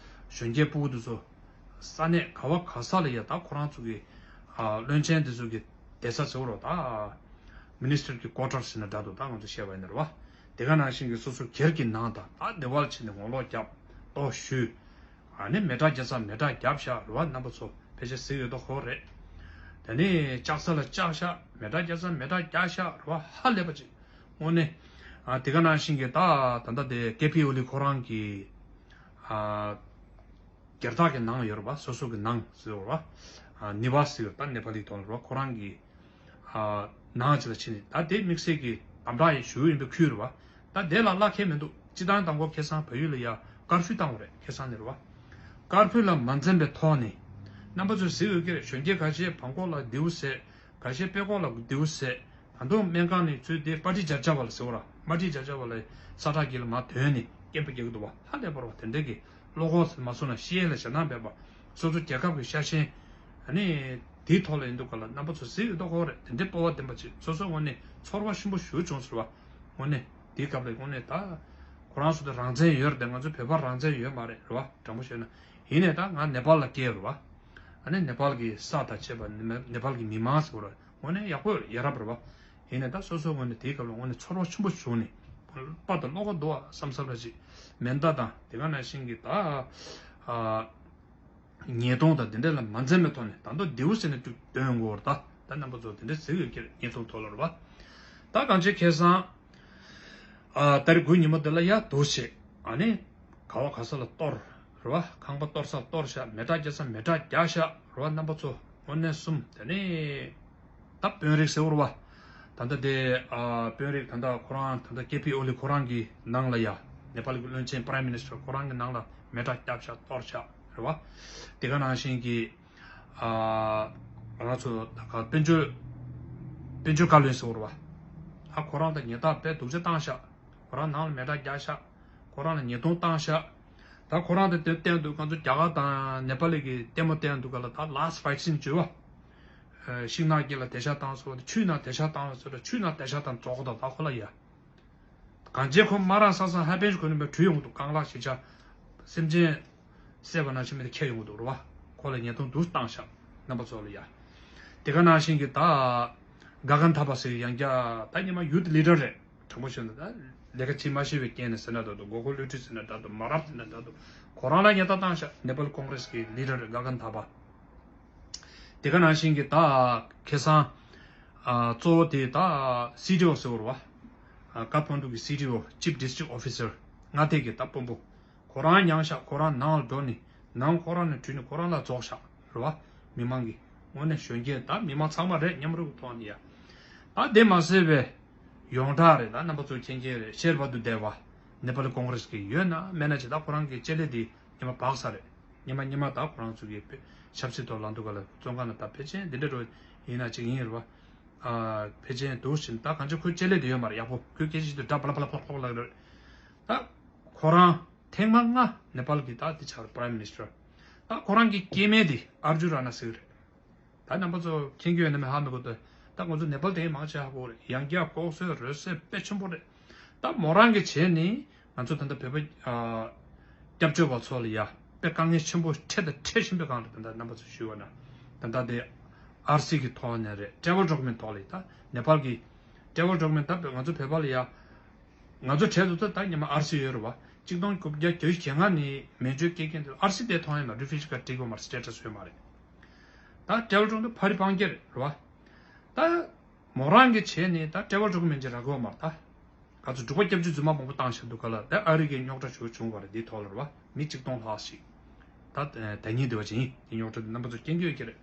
གཞོན་སྐྱེས་ཕྲུ་གུ་དེ་ཚོ་ས་གནས་ག་བ་ག་ས་ལ་ཡ། ད་ཁོ་རང་ཚོ་གི་ཨ་བློན་ཆེན་དེ་ཚོ་གི་བསྡད་ས་ཟེར་བ་རེད། ད་minister གི་quarter ཟེར་ན་འདྲ་འདུག་ད་ང་ཚོ་བཤད་པ་ཡིན་ན་རེད་བ། དེ་ག་ནང་བཞིན་གྱི་སོ་སོ་སྒེར་གྱི་ནང་དང་ད་སྡེ་བར་ཕྱིན་ནས་ངོ་ལོག་རྒྱབ་ལྟོ་ཞུས། ཨ་ནི་མེ་སྲེག་རྒྱག་ས་མེ་སྲེག་རྒྱབ་ཤག་རེད་བ། རྣམ་པ་ཚོ་ཕལ་ཆེར་གཟིགས་ཡོད་དོ་ཁོ་རེད། དེ་ནས་ལྕགས་ས་ལ་ལྕགས་ཤག་མེ་སྲེག་རྒྱག་ས་མེ་སྲེག་རྒྱག་ཤག་རེད་བ། ཧ་ལས་པ་ཅིག་དངོས་གནས། ཨ་དེ་ག་ནང་བཞིན་གྱི་ད་ད་ལྟ་དེ་ཀེ་པི་ཨོ་ལི་ཁོ་རང་གི་ཨ་སྒེར་བདག་གི་ནང་ཡོད་རེད་བ། སོ་སོ་གི་ནང་ཟེར་བ་རེད་བ། ཨ་ནི་བ་ཟེར་ད་ནེ་པ་ལི་ཐོག་ལ་རེད་བ། ཁོ་རང་གི་ནང་ཅིག་ལ་ཕྱིན་ནས་ད་དེ་དམིགས་བསལ་གྱི་དམ་དྲག་ཡང་ཞུ་ཡིན་པའི་ཁུལ་རེད་བ། ད་དེ་ལ་བླ་ཁེལ་མི་འདུག་སྤྱི་བཏང་དང་པོ་ཁ་སང་བལ་ཡུལ་ལ་ཡ་ཀར་ཕིའུ་བཏང་བ་རེད། ཁ་སང་ནས་རེད་བ། ཀར་ཕིའུ་ལ་མ་འཛེམས་པའི་ཐོག་ནས་རྣམ་པ་ཚོས་གཟིགས་ཡོད་ཀྱི་རེད། གཞོན་སྐྱེས་ཁ་ཤས་བྲང་ཁོག་ལ་མདེའུ་བསད། ཁ་ཤས་དཔྲལ་ཁོག་ལ་མདེའུ་བསད། ད་དུང་སྨན་ཁང་ནས་ཚུར་དེ་པ་ཏི་ཇར་ཇ་བ་ལ་ཟེར་བ་ར། མ་ཏི་ཇར་ཇ་བ་ལ་ས་ཁྲ་གི་ལ་མ་དོན་ནས་སྐད་འབོད་རྒྱག་གི་འདུག་བ། ཧ་ལས་པ་རེད་བ། དེ་འདྲ་གི་བློ་ཁོག་མ་སོང་ན་ཤེས་ཡས་ལ་ཞེད་སྣང་མེད་པ། སོ་སོ་རྒྱལ་ཁབ་ཀྱི་ཤ་ཞེན། ཨ་ནི་དེའི་ཐོག་ལ་ཡིན་འདུག་ག་ལ། རྣམ་པ་ཚོ་གཟིགས་ཡོད་དོ་ཁོ་རེད། དེ་འདྲའི་སྤོབས་པ་ལྡན་པ་ཅིག་སོ་སོ་ངོས་ནས་ཚོར་བ་ཆེན་པོ་ཞེ་པོ་བྱུང་ཟེར་བ། དངོས་གནས་དེའི་སྐབས་ལ་དངོས་གནས་ད་ཁོ་རང་ཚོ་དེ་རང་བཙན་ཡོད་རེད་དེ། ང་ཚོ་བོད་པ་རང་བཙན་ཡོད་མ་རེད། རེད་བ། དྲང་པོ་བཤད་ན། ཡིན་ནའི་ད་ང་ནེ་པཱལ་ལ་སྐྱེས་རེད་བ། ཨ་ནི་ནེ་པཱལ་གྱི་ས་དང་བཅས་པ་ནེ་པཱལ་གྱི་མི་མང་ཟེར་བ་རེད། དངོས་གནས་ཡག་པོ་ཡ་རབས་རེད་བ། ཡིན་ནའི་ད་སོ་སོ་ངོས་ནས་དེའི་སྐབས་ལ་དངོས་གནས་ཚོར་བ་ཆེན་པོ་བྱུང་ནས། དཔའ་དང་བློ་ཁོག་འདུག་བ་བསམ་བསམ་ར་ཅིག་མེ་མདའ་དང་དེ་ག་ནང་བཞིན་གྱི་ད་ཨ་ཉེས་རྡུང་དང་དེ་འདྲ་ལ་མ་འཛེམས་པའི་ཐོག་ནས་ད་མདོ་མདེའུ་ཟེར་ནས་ཅིག་འདོན་དགོས་རེད། ད་ད་རྣམ་པ་ཚོ་དེ་འདྲ་གཟིགས་ཡོད་ཀྱི་རེད། ཉེས་རྡུང་ཐོག་ལ་རེད་བ། ད་གང་ཅི་ཁ་སང་ཨ་ཏ་རིག་དགུ་ཉིན་མོ་དེ་ལ་ཡ་འདུག་བྱས། ཨ་ནི་ག་བ་ག་ས་ལ་གཏོར་རེད་བ། ཁང་པ་གཏོར་ས་གཏོར་ཤག་མེ་སྲེག་རྒྱག་ས་མེ་སྲེག་རྒྱག་ཤག་རེད་བ། རྣམ་པ་ཚོ་དངོས་གནས་གསུམ་དེ་ནི་ད་དཔོན་རིགས་ཟེར་བ་རེད་བ། ད་ལྟ་དེ་ཨ་དཔོན་རིགས་ད་ལྟ་ཁོ་རང་ད་ལྟ་ཀེ་པི་ཨོ་ལི་ཁོ་རང་གི་ནང་ལ་ཡ། ནེ་པཱལ་གྱི་བློན་ཆེན་Prime Minister ཁོ་རང་གི་ནང་ལ་མེ་སྲེག་བརྒྱབ་ཤག་གཏོར་ཤག་རེད་བ། དེ་ག་ནང་བཞིན་གྱི་ཨ་ང་ཚོ་ད་ག་དཔལ་འབྱོར་དཔལ་འབྱོར་བཀའ་བློན་ཟེར་བ་རེད་བ། ཨ་ཁོ་རང་ད་ཉེས་རྡུང་དཔེ་སྡུག་ཅག་བཏང་ཤག་ཁོ་རང་ནང་ལ་མེ་སྲེག་རྒྱག་ཤག་ཁོ་རང་ལ་ཉེས་རྡུང་བཏང་ཤག་ད་ཁོ་རང་དེ་དེ་བསྟན་འདུག་ང་ཚོ་རྒྱ་གར་དང་ནེ་པཱལ་གྱི་ལྟད་མོ་བསྟན་འདུག་ག་ལ། ད་last fight scene བརྗོད་བ། ཤིང་ནགས་དཀྱིལ་ལ་དེད་ཤག་བཏང་སོང་བ་དེ། ཆུའི་ནང་དེད་ཤག་བཏང་སོང་བ་དེ། ཆུའི་ནང་དེད་ཤག་བཏང་རྫོགས་ཁོ་ད་ད་ཁོ་ལ་ཡ། གང་བྱས་ཁོ་མ་རང་སང་སང་ཧ་པན་ཁོ་ནི་མ་བྲུས་ཡོང་གི་འདུག་རྐང་ལག་ཤི་ཆ། སེམས་ཅན་བསད་པ་ནང་བཞིན་མི་དེ་ཁྱེར་ཡོང་གི་འདུག་རེད་བ། ཁོ་ལ་ཉེས་རྡུང་འདུག་བཏང་ཤག་རྣམ་པ་ཚོ་ལ་ཡ། དེ་ག་ནང་བཞིན་གྱི་ད་ག་གན་ཐ་པ་ཟེར་ཡང་བསྐྱར་ད་ཉི་མ་youth leader རེད། དྲང་པོ་བཤད་ན་ད་ལས་ཀ་བྱེད་མ་ཤེས་པའི་རྐྱེན་ནས་ཟེར་ན་འདྲ་འདུག་མགོ་སྐོར་བསླུ་བྲིད་ཟེར་ན་འདྲ་འདུག་མ་རབས་ཟེར་ན་འདྲ་འདུག་ཁོ་རང་ལ་ཉེས་རྡུང་བཏང་ཤག Nepal Congress གི་leader རེད་ག་གན་ཐ་པ། དེ་ག་ནང་བཞིན་གྱི་ད་ཁ་སང་ཨ་གཙོ་བོ་དེ་ད་སི་ཌི་ཨོ་ཟེར་བ་རེད་བ། ཨ་ཀ་ཐ་མན་ཌུ་གི་སི་ཌི་ཨོ་Chief District Officer མངའ་སྡེ་གི་ད་དཔོན་པོ། ཁོ་རང་མྱངས་ཤག་ཁོ་རང་ནང་ལ་འགྲོ་ནས་ནང་ཁོ་རང་ནས་བྲུས་ནས་ཁོ་རང་ལ་རྫོགས་ཤག་རེད་བ། མི་མང་གི་དངོས་གནས་གཞོན་སྐྱེས་ད་མི་མང་ཚང་མ་རེད། མཉམ་རུབ་ཀྱི་ཐོག་ནས་ཡ། ད་དེ་མ་ཟད་པའི་ཡོངས་གྲགས་རེད། ད་རྣམ་པ་ཚོ་མཁྱེན་མཁྱེན་རེད། ཤེར་བ་དུ་བསྡད་པ་ནེ་པ་ལི་ཀོང་རེས་ཀྱི་ཡོད་ན་མེད་ན་ཅི། ད་ཁོ་རང་གི་ལྕེ་ལེ་དེ་ཉི་མ་བག་ས་རེད། ཉི་མ་ཉི་མ་ད་ཁོ་རང་ཚོ་གི་ཆབ་སྲིད་ཐོག་ལ་འདུག་ག་ལ། བཙོན་ཁང་ལ་ད་ཕལ་ཆེར་འདི་འདྲ་འགྲོ་ཡིན་ན་ཅིག་ཡིན་རེད་བ། ཨ་ཕལ་ཆེར་འདུག་བཞིན་ད་གང་ཅི་ཁོའི་ལྕེ་ལེ་དེ་ཡོད་མ་རེད། ཡག་པོ་ཁོའི་སྐད་ཆ་དེ་འདྲ་བ་ལ་བ་ལ་བ་ལ་བ་ལ་རེད། ད་ཁོ་རང་ཐེངས་མ་ལྔ་ནེ་པཱལ་གི་ད་དེ་ཆགས་རེད། Prime Minister ད་ཁོ་རང་གི་སྐྱེ་དམན་དེ་ཨར་ཇུ་ར་ན་ཟེར་གི་རེད། ད་རྣམ་པ་ཚོ་མཁྱེན་གྱི་ཡོད་ན་མེད་ཧ་མི་གོ། ད་ད་ང་ཚོ་ནེ་པཱལ་དེ་མང་ཆེ་ཧ་གོ་རེད། ཡང་བསྐྱར་ལྐོག་གསོད་རོལ་སྲིད་དཔེ་ཆེན་པོ་རེད། ད་མོ་རང་གི་བྱས་ནི་ང་ཚོ་ད་ལྟ་བོད་པ་ཨ་སྐྱབས་བཅོལ་བ་ཚོ་ལ་ཡ་དཔེ་དཀའ་ངལ་ཆེན་པོ་འཕྲད་དང་འཕྲད་བཞིན་པའི་སྒང་ལ། ད་ལྟ་རྣམ་པ་ཚོ་ཞུས་པ་ན་ད་ལྟ་དེ་ཨར་སི་གི་ཐོག་ནས་རེད། travel document ཐོག་ལ་ཡ། ད་ནེ་པཱལ་གི་travel document ད་ང་ཚོ་བོད་པ་ལ་ཡ། ང་ཚོ་གྲས་དུ་ད་ད་ཉི་མ་ཨར་སི་ཡོད་རེད་བ། གཅིག་སྟོང་དགུ་བརྒྱ་བརྒྱད་ཅུ་གྱ་ལྔ་ནས་མན་ཇུ་སྐྱེལ་མཁན་དེ་ཨར་སི་དེ་མཐོང་ཡ་མ། རི་ཕུ་ཇི་ཀར་བྲིས་པ་མ་རེད། སི་ཊེ་ཊ་སི་ཡོད་མ་རེད། ད་ཊེ་ཝེལ་ཀྲོང་དུ་ཕ་རི་སྤང་རྒྱ་རེད་རེད་བ། ད་མོ་རང་གི་བྱས་ནས་ད་ཊེ་ཝེལ་ཀྲོང་མན་ཇུ་རག་གི་ཡོད་མ་རེད། ད་ག་ཚོད་འབྲུག་པ་སྐྱབས་བཅོལ་རྫུན་མ་མང་པོ་བཏང་བཞག་འདུག་ག་ལ། ད་ཨ་རི་གི་རྙོག་དྲ་ཞེ་པོ་བྱུང་བ་རེད། འདིའི་ཐོག་ལ་རེད་བ། མི་གཅིག་སྟོང་ལྷག་ཞིག་ད་ད་ཉིན་འདི་བ་ཅིག་ཡིན། འདི་རྙོག་དྲ་འདི་རྣམ་པ་ཚོ་མཁྱེན་གྱི་ཡོད་ཀྱི་རེད།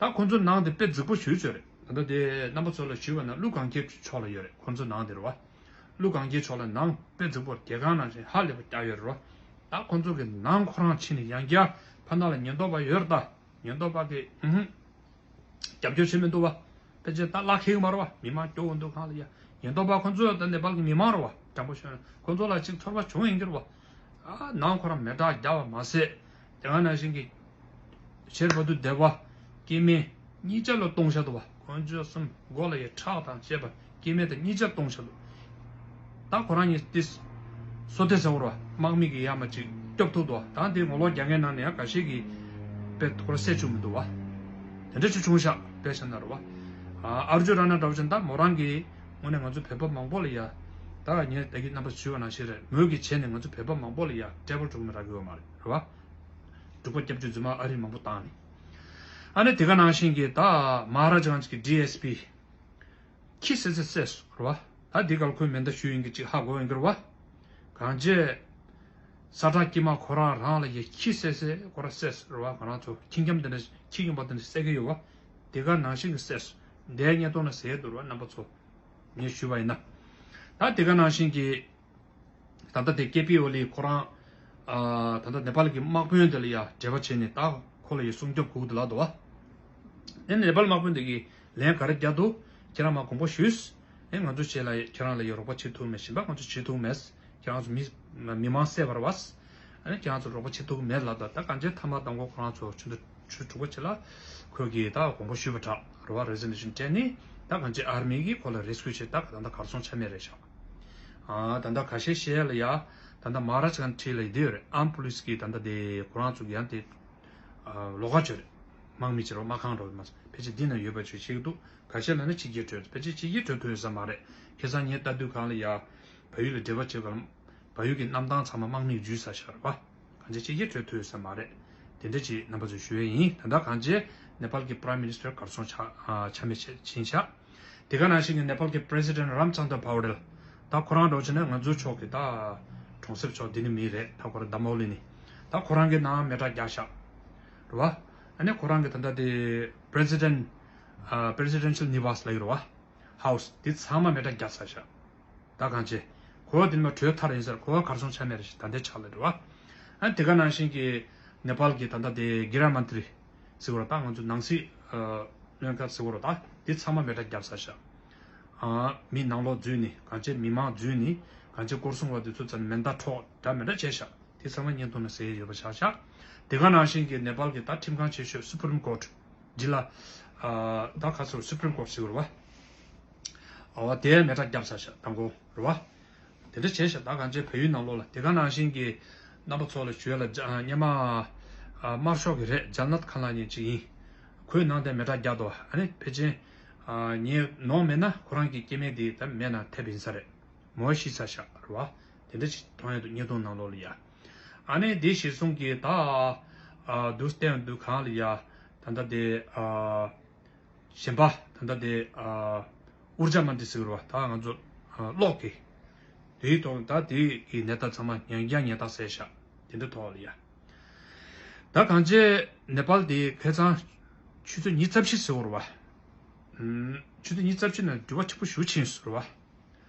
ད་ཁོ་ཚོ་ནང་དེ་དཔེ་རྫིག་པོ་ཞེ་པོ་ཅིག་རེད། ད་ལྟ་དེ་རྣམ་པ་ཚོ་ལ་ཞུས་པ་ན་ཀླུ་གན་རྒྱལ་ཕྱོགས་ལ་ཡོད་རེད། ཁོ་ཚོ་ནང་དེ་རེད་བ། ཀླུ་གན་རྒྱལ་ཕྱོགས་ལ་ནང་དཔེ་རྫིག་པོ་རྒྱལ་ཁང་ནང་བཞིན་ཧ་ལས་པ་རྒྱག་ཡོད་རེད་བ། ད་ཁོ་ཚོ་གི་ནང་ཁོ་རང་ཕྱིན་ནས་ཡང་བསྐྱར་ཕ་ནང་ལ་ཉེན་རྟོག་པ་ཡོད་རེད། ད་ཉེན་རྟོག་པ་གི་ཨུ་ཧུ་རྒྱབ་སྐྱོར་བྱེད་མི་འདུག་བ། ཕལ་ཆེར་ད་ལག་ཁེལ་གི་མ་རེད་བ། མི་མང་སྐྱོ་བོ་འདུག་གང་ལ་ཡ། ཉེན་རྟོག་པ་ཁོ་ཚོ་ད་ནེ་པཱལ་གི་མི་མང་རེད་བ། དྲང་པོ་ཤོད་ན་ཁོ་ཚོ་ལ་ཅིག་ཚོར་བ་བྱུང་ཡིན་གྱི་རེད་བ། ཨ་ནང་ཁོ་རང་མེ་སྲེག་བརྒྱབ་པ་མ་ཟད། དེ་ག་ནང་བཞིན་གྱི་ཤེར་བ་དུ་སྡེ་པ་སྐྱེ་དམན་གཉིས་ཆ་ལ་གཏོང་བཞག་འདུག་བ། དཀོན་མཆོག་གསུམ་མགོ་ལ་ཡི་ཁྲག་དང་བཅས་པ་སྐྱེ་དམན་དང་གཉིས་ཆ་གཏོང་བཞག་འདུག་ད་ཁོ་རང་གཉིས་ཏིས་སོ་ཏེ་ཟེར་བ་དམག་མི་གི་ཡ་མ་ཅིག་སྐྱོབ་ཐུབ་འདུག་ད་འདི་ངོ་ལོག་རྒྱག་མཁན་ནང་ནས་ཡང་འགའ་ཤས་ཀྱིས་དཔེ་ཁོ་ར་བསད་བཅུག་མི་འདུག་བ། དེ་འདྲ་ཅིག་བྱུང་ཤག་དཔེ་བཤད་ན་རེད་བ། ཨ་ཨར་ཇུ་ར་ན་འདྲ་བོ་ཅིག་ད་མོ་རང་གིས་དངོས་གནས་ང་ཚོ་བོད་པ་མང་པོ་ལ་ཡ། ད་ངས་ད་གིན་རྣམ་པ་ཞུས་པ་ནང་བཞིན་རེད། མོས་གིས་བྱས་ནས་ང་ཚོ་བོད་པ་མང་པོ་ལ་ཡ་ཊེ་བལ་འགྲོ་གི་མི་རག་གི་ཡོད་མ་རེད་རེད་བ། འབྲུག་པ་སྐྱབས་བཅོལ་རྫུན་མ་ཨ་རི་མང་པོ་བཏང་ནས། ཨ་ནི་དེ་ག་ནང་བཞིན་གྱི་ད་མ་ཧ་ར་ཇ་གྷན་ཇི་གི་ཌི་ཨེས་པི་ཁྱི་སེ་སེ་བསད་སོང་རེད་བ། ད་འདི་གར་ཁོས་མེ་མདའ་གཞུས་ཡིན་གྱི་ཅིག་ཧ་གོ་ཡོང་གི་རེད་བ། གང་བྱས། ས་ཁྲ་དཀྱིལ་མ་ཁོ་རང་རང་ལ་ཡ་ཁྱི་སེ་སེ་ཁོ་རང་བསད་སོང་རེད་བ། ཁོ་རང་ཚོ་ཁྱི་འཁྱམ་དེ་འདྲ་ཁྱི་འཁྱམ་པ་དེ་འདྲ་བསད་ཀྱི་ཡོད་བ། དེ་ག་ནང་བཞིན་གྱི་བསད་སོང་། འདིའི་བརྙན་ཐུང་ལ་གཟིགས་འདུག་རེད་བ་རྣམ་པ་ཚོ། ངས་ཞུས་པ་ཡིན་ན། ད་དེ་ག་ནང་བཞིན་གྱི། ད་ལྟ་དེ་ཀེ་པི་ཨོ་ལི་ཁོ་རང་། ཨ་ད་ལྟ་ནེ་པཱལ་གྱི་དམག་དཔོན་དེ་ལ་ཡ་འབྲེལ་བ་བྱས་ནས་ད་ཁོ་ལ་ཡ་སྲུང་སྐྱོབ་དགོས་འདུག་ལབ་འདུག་བ། ཨེ་ནེ་པཱལ་དམག་དཔོན་དེ་གིས་ལན་ག་རེ་བརྒྱབ་འདུག་ཁྱེད་རང་མ་དགོངས་པ་ཞུས། ཨེ་ང་ཚོ་བྱས་ལ་ཁྱེད་རང་ལ་ཡ་རོགས་པ་བྱེད་ཐུབ་མེད། གཞན་པ་ང་ཚོ་བྱེད་ཐུབ་མེད། ཁྱེད་རང་ཚོ་མི་མི་མང་བསད་པ་རེད་བ། ཨ་ནི་ཁྱེད་རང་ཚོ་རོགས་པ་བྱེད་ཐུབ་མེད་ལབ་ད། ད་གང་ཅི་ཐ་མ་དང་པོ་ཁོ་རང་ཚོ་ཆུ་ཚོད་དྲུག་པ་ཅིག་ལ་ཁོས་གིས་ད་དགོངས་པ་ཞུས་པ་འདྲ་རེད་བ། རེ་ཟི་ནེ་ཤན་སྤྲད་ནས་ད་གང་ཅི་ཨར་མི་གིས་ཁོ་ལ་རེ་སྐུལ་བྱས། ད་ད་ལྟ་གར་སོང་ཆ་མེད་རེད་ཤག་ཨ་ད་ལྟ་ཁ་ཤས་བཤད་ལ་ཡ། ད་ལྟ་མ་ཧ་ར་ཇ་གྷན་ཇི་ལ་ཡ་དེ་ཡོད་རེད། ཨམ་པུ་ལིས་ཀྱི་ད་ལྟ་དེ་ཁོ་རང་ཚོ་གི་ཡང་དེ་ཨ་ལོགས་ཀ་ཅིག་རེད། དམག་མི་ཅིག་རེད། དམག་ཁང་རེད་མ་སོང་། ཕལ་ཆེར་འདི་ན་ཡོད་པ་ཅིག་བཤད་ཀྱི་འདུག་ཁ་ཤས་ལ་ནི་ཕྱི་རྒྱལ་བྲོས། ཕལ་ཆེར་ཕྱི་རྒྱལ་བྲོས་ཐུབ་ཡོད་ས་མ་རེད། ཁ་སང་ངས་ལྟ་དུས་སྒང་ལ་ཡ། བལ་ཡུལ་ལ་འབྲེལ་བ་བྱེད་སྐབས་བལ་ཡུལ་གྱི་གནམ་ཐང་ཚང་མ་དམག་མིས་འཇུས་ཚར་ཤག་རེད་པ། གང་ཅི་ཕྱི་རྒྱལ་བྲོས་ཐུབ་ཡོད་ས་མ་རེད། དེ་འདྲ་ཅིག་རྣམ་པ་ཚོར་ཞུ་ཡས་ཡིན། ད་ལྟ་གང་ཅི་ནེ་པཱལ་གྱི་པ་རའིམ་མི་ནི་སི་ཊར་གར་སོང་ཆ་ཨ་ཆ་མེད་བྱས་ཕྱིན་ཤག་དེ་ག་ནང་བཞིན་གྱི་ནེ་པཱལ་གྱི་པི་རེ་སི་ཌེན་ཊི་རམ་ཅན་དྲ་པའོ་ཌེལ། ད་ཁོ་རང་འདྲ་བོ་བྱས་ན་ང་ཚོའི་ཕྱོགས་ཀྱི་ད་གྲོང་གསེབ་ཕྱོགས་འདི་ནས་མི་རེད། ད་ཁོ་རང་དྷ་མོ་ལི་ནས། ད་ཁོ་རང་གི་ནང་མེ་སྲེག་རྒྱག་ཤག་རེད་བ། ཨ་ནི་ཁོ་རང་གི་ད་ལྟ་དེ་པི་རེ་སི་ཌེན་ཊི་ཨ་པི་རེ་སི་ཌེན་ཤལ་ནི་ཝཱ་སི་ལབ་ཀྱི་རེད་བ། ཧའུ་སི་དེ་ཚང་མ་མེ་སྲེག་རྒྱག་ཚར་ཤག་ད་གང་ཅི། ཁོ་བོ་དེ་ནས་མ་བྲོས་ཐར་ཡིན་ཟེར། ཁོ་བོ་གར་སོང་ཆ་མེད་རེད་ཤག་ད་ལྟའི་ཆ་ལ་རེད་བ། ཨ་དེ་ག་ནང་བཞིན་གྱི་ནེ་པཱལ་གྱི་ད་ལྟ་དེ་གྷི་ར་མན་ཏི་རི་ཟེར་བ་རེད། ད་ང་ཚོ་ནང་སྲིད་ཨ་བློན་ཁག་ཟེར་བ་རེད། ད་དེ་ཚང་མ་མེ་སྲེག་བརྒྱབ་ཚར་ཤག་ཨ་མི་ནང་ལོགས་འཛུལ་ནས་གང་ཅི་མི་མང་འཛུལ་ནས་གང་ཅི་སྐོར་སྲུང་བ་དེ་ཚོ་ཙམ་མེ་མདའ་འཕྲོག་འདྲ་མི་འདྲ་བྱས་ཤག་དེ་ཚང་མ་བརྙན་ཐུང་ནང་གཟིགས་ཡས་ཡོད་པ་ཆགས་ཤག་དེ་ག་ནང་བཞིན་གྱི་ནེ་པཱལ་གྱི་ད་ཁྲིམས་ཁང་ཆེ་ཤོས་སུ་པྲིམ་ཀོར་ཊི་འདི་ལ་ཨ་ད་ག་ཚོད་སུ་པྲིམ་ཀོར་ཊི་ཟེར་བ་རེད་བ། ཨ་བ་དེ་མེ་སྲེག་བརྒྱབ་ཚར་ཤག་དང་པོ་རེད་བ། དེ་འདྲ་བྱས་ཤག་ད་གང་ཅི་བལ་ཡུལ་ནང་ལོགས་ལ། དེ་ག་ནང་བཞིན་གྱི་རྣམ་པ་ཚོ་ལ་ཞུ་ཡ་ལ་ཇ་སྔོན་མ་ཨ་དམར་ཤོག་གི་རེད། ཇལ་ནད་ཁཱན་ལབ་མཁན་ཅིག་ཡིན། ཁོས་ནང་དེ་མེ་སྲེག་བརྒྱབ་འདུག་ཨ་ནི་ཕལ་ཆེར་ཨ་ངས་ནོར་མེད་ན་ཁོ་རང་གི་སྐྱེ་དམན་དེ་ད་མེ་ནང་ཐེབས་ཡིན་ས་རེད། མོ་ཤི་ཚར་ཤག་རེད་བ། དེ་འདྲ་ཞིག་མཐོང་ཡ་འདུག་བརྙན་ཐུང་ནང་ལོགས་ལ་ཡ། ཨ་ནི་དེ་གཞིར་བཟུང་གིས་ད་ཨ་འདུག་བལྟས་འདུག་གང་ལ་ཡ། ད་ལྟ་དེ་ཨ་གཞན་པ་ད་ལྟ་དེ་ཨ་ཨུར་ཇ་མན་ཏི་ཟེར་བ་རེད་བ། ད་ང་ཚོ་ཨ་གློག་གི་དེའི་ཐོག་ད་དེ་གི་ནད་རྟགས་ཚང་མ་ཉེན་རྒྱ་ཉེན་རྟགས་གསལ་ཤག་དེ་འདྲ་ཐོག་ལ་ཡ། ད་གང་ཅི་ནེ་པཱལ་དེ་ཁ་སང་ཆུ་ཚོད་ཉི་ཤུ་རྩ་བཞི་ཟེར་བ་རེད་བ། ཨུམ། ཆུ་ཚོད་ཉི་ཤུ་རྩ་བཞི་ནང་འགྱུར་བ་ཆེན་པོ་ཞིག་ཕྱིན་སོང་རེད་བ།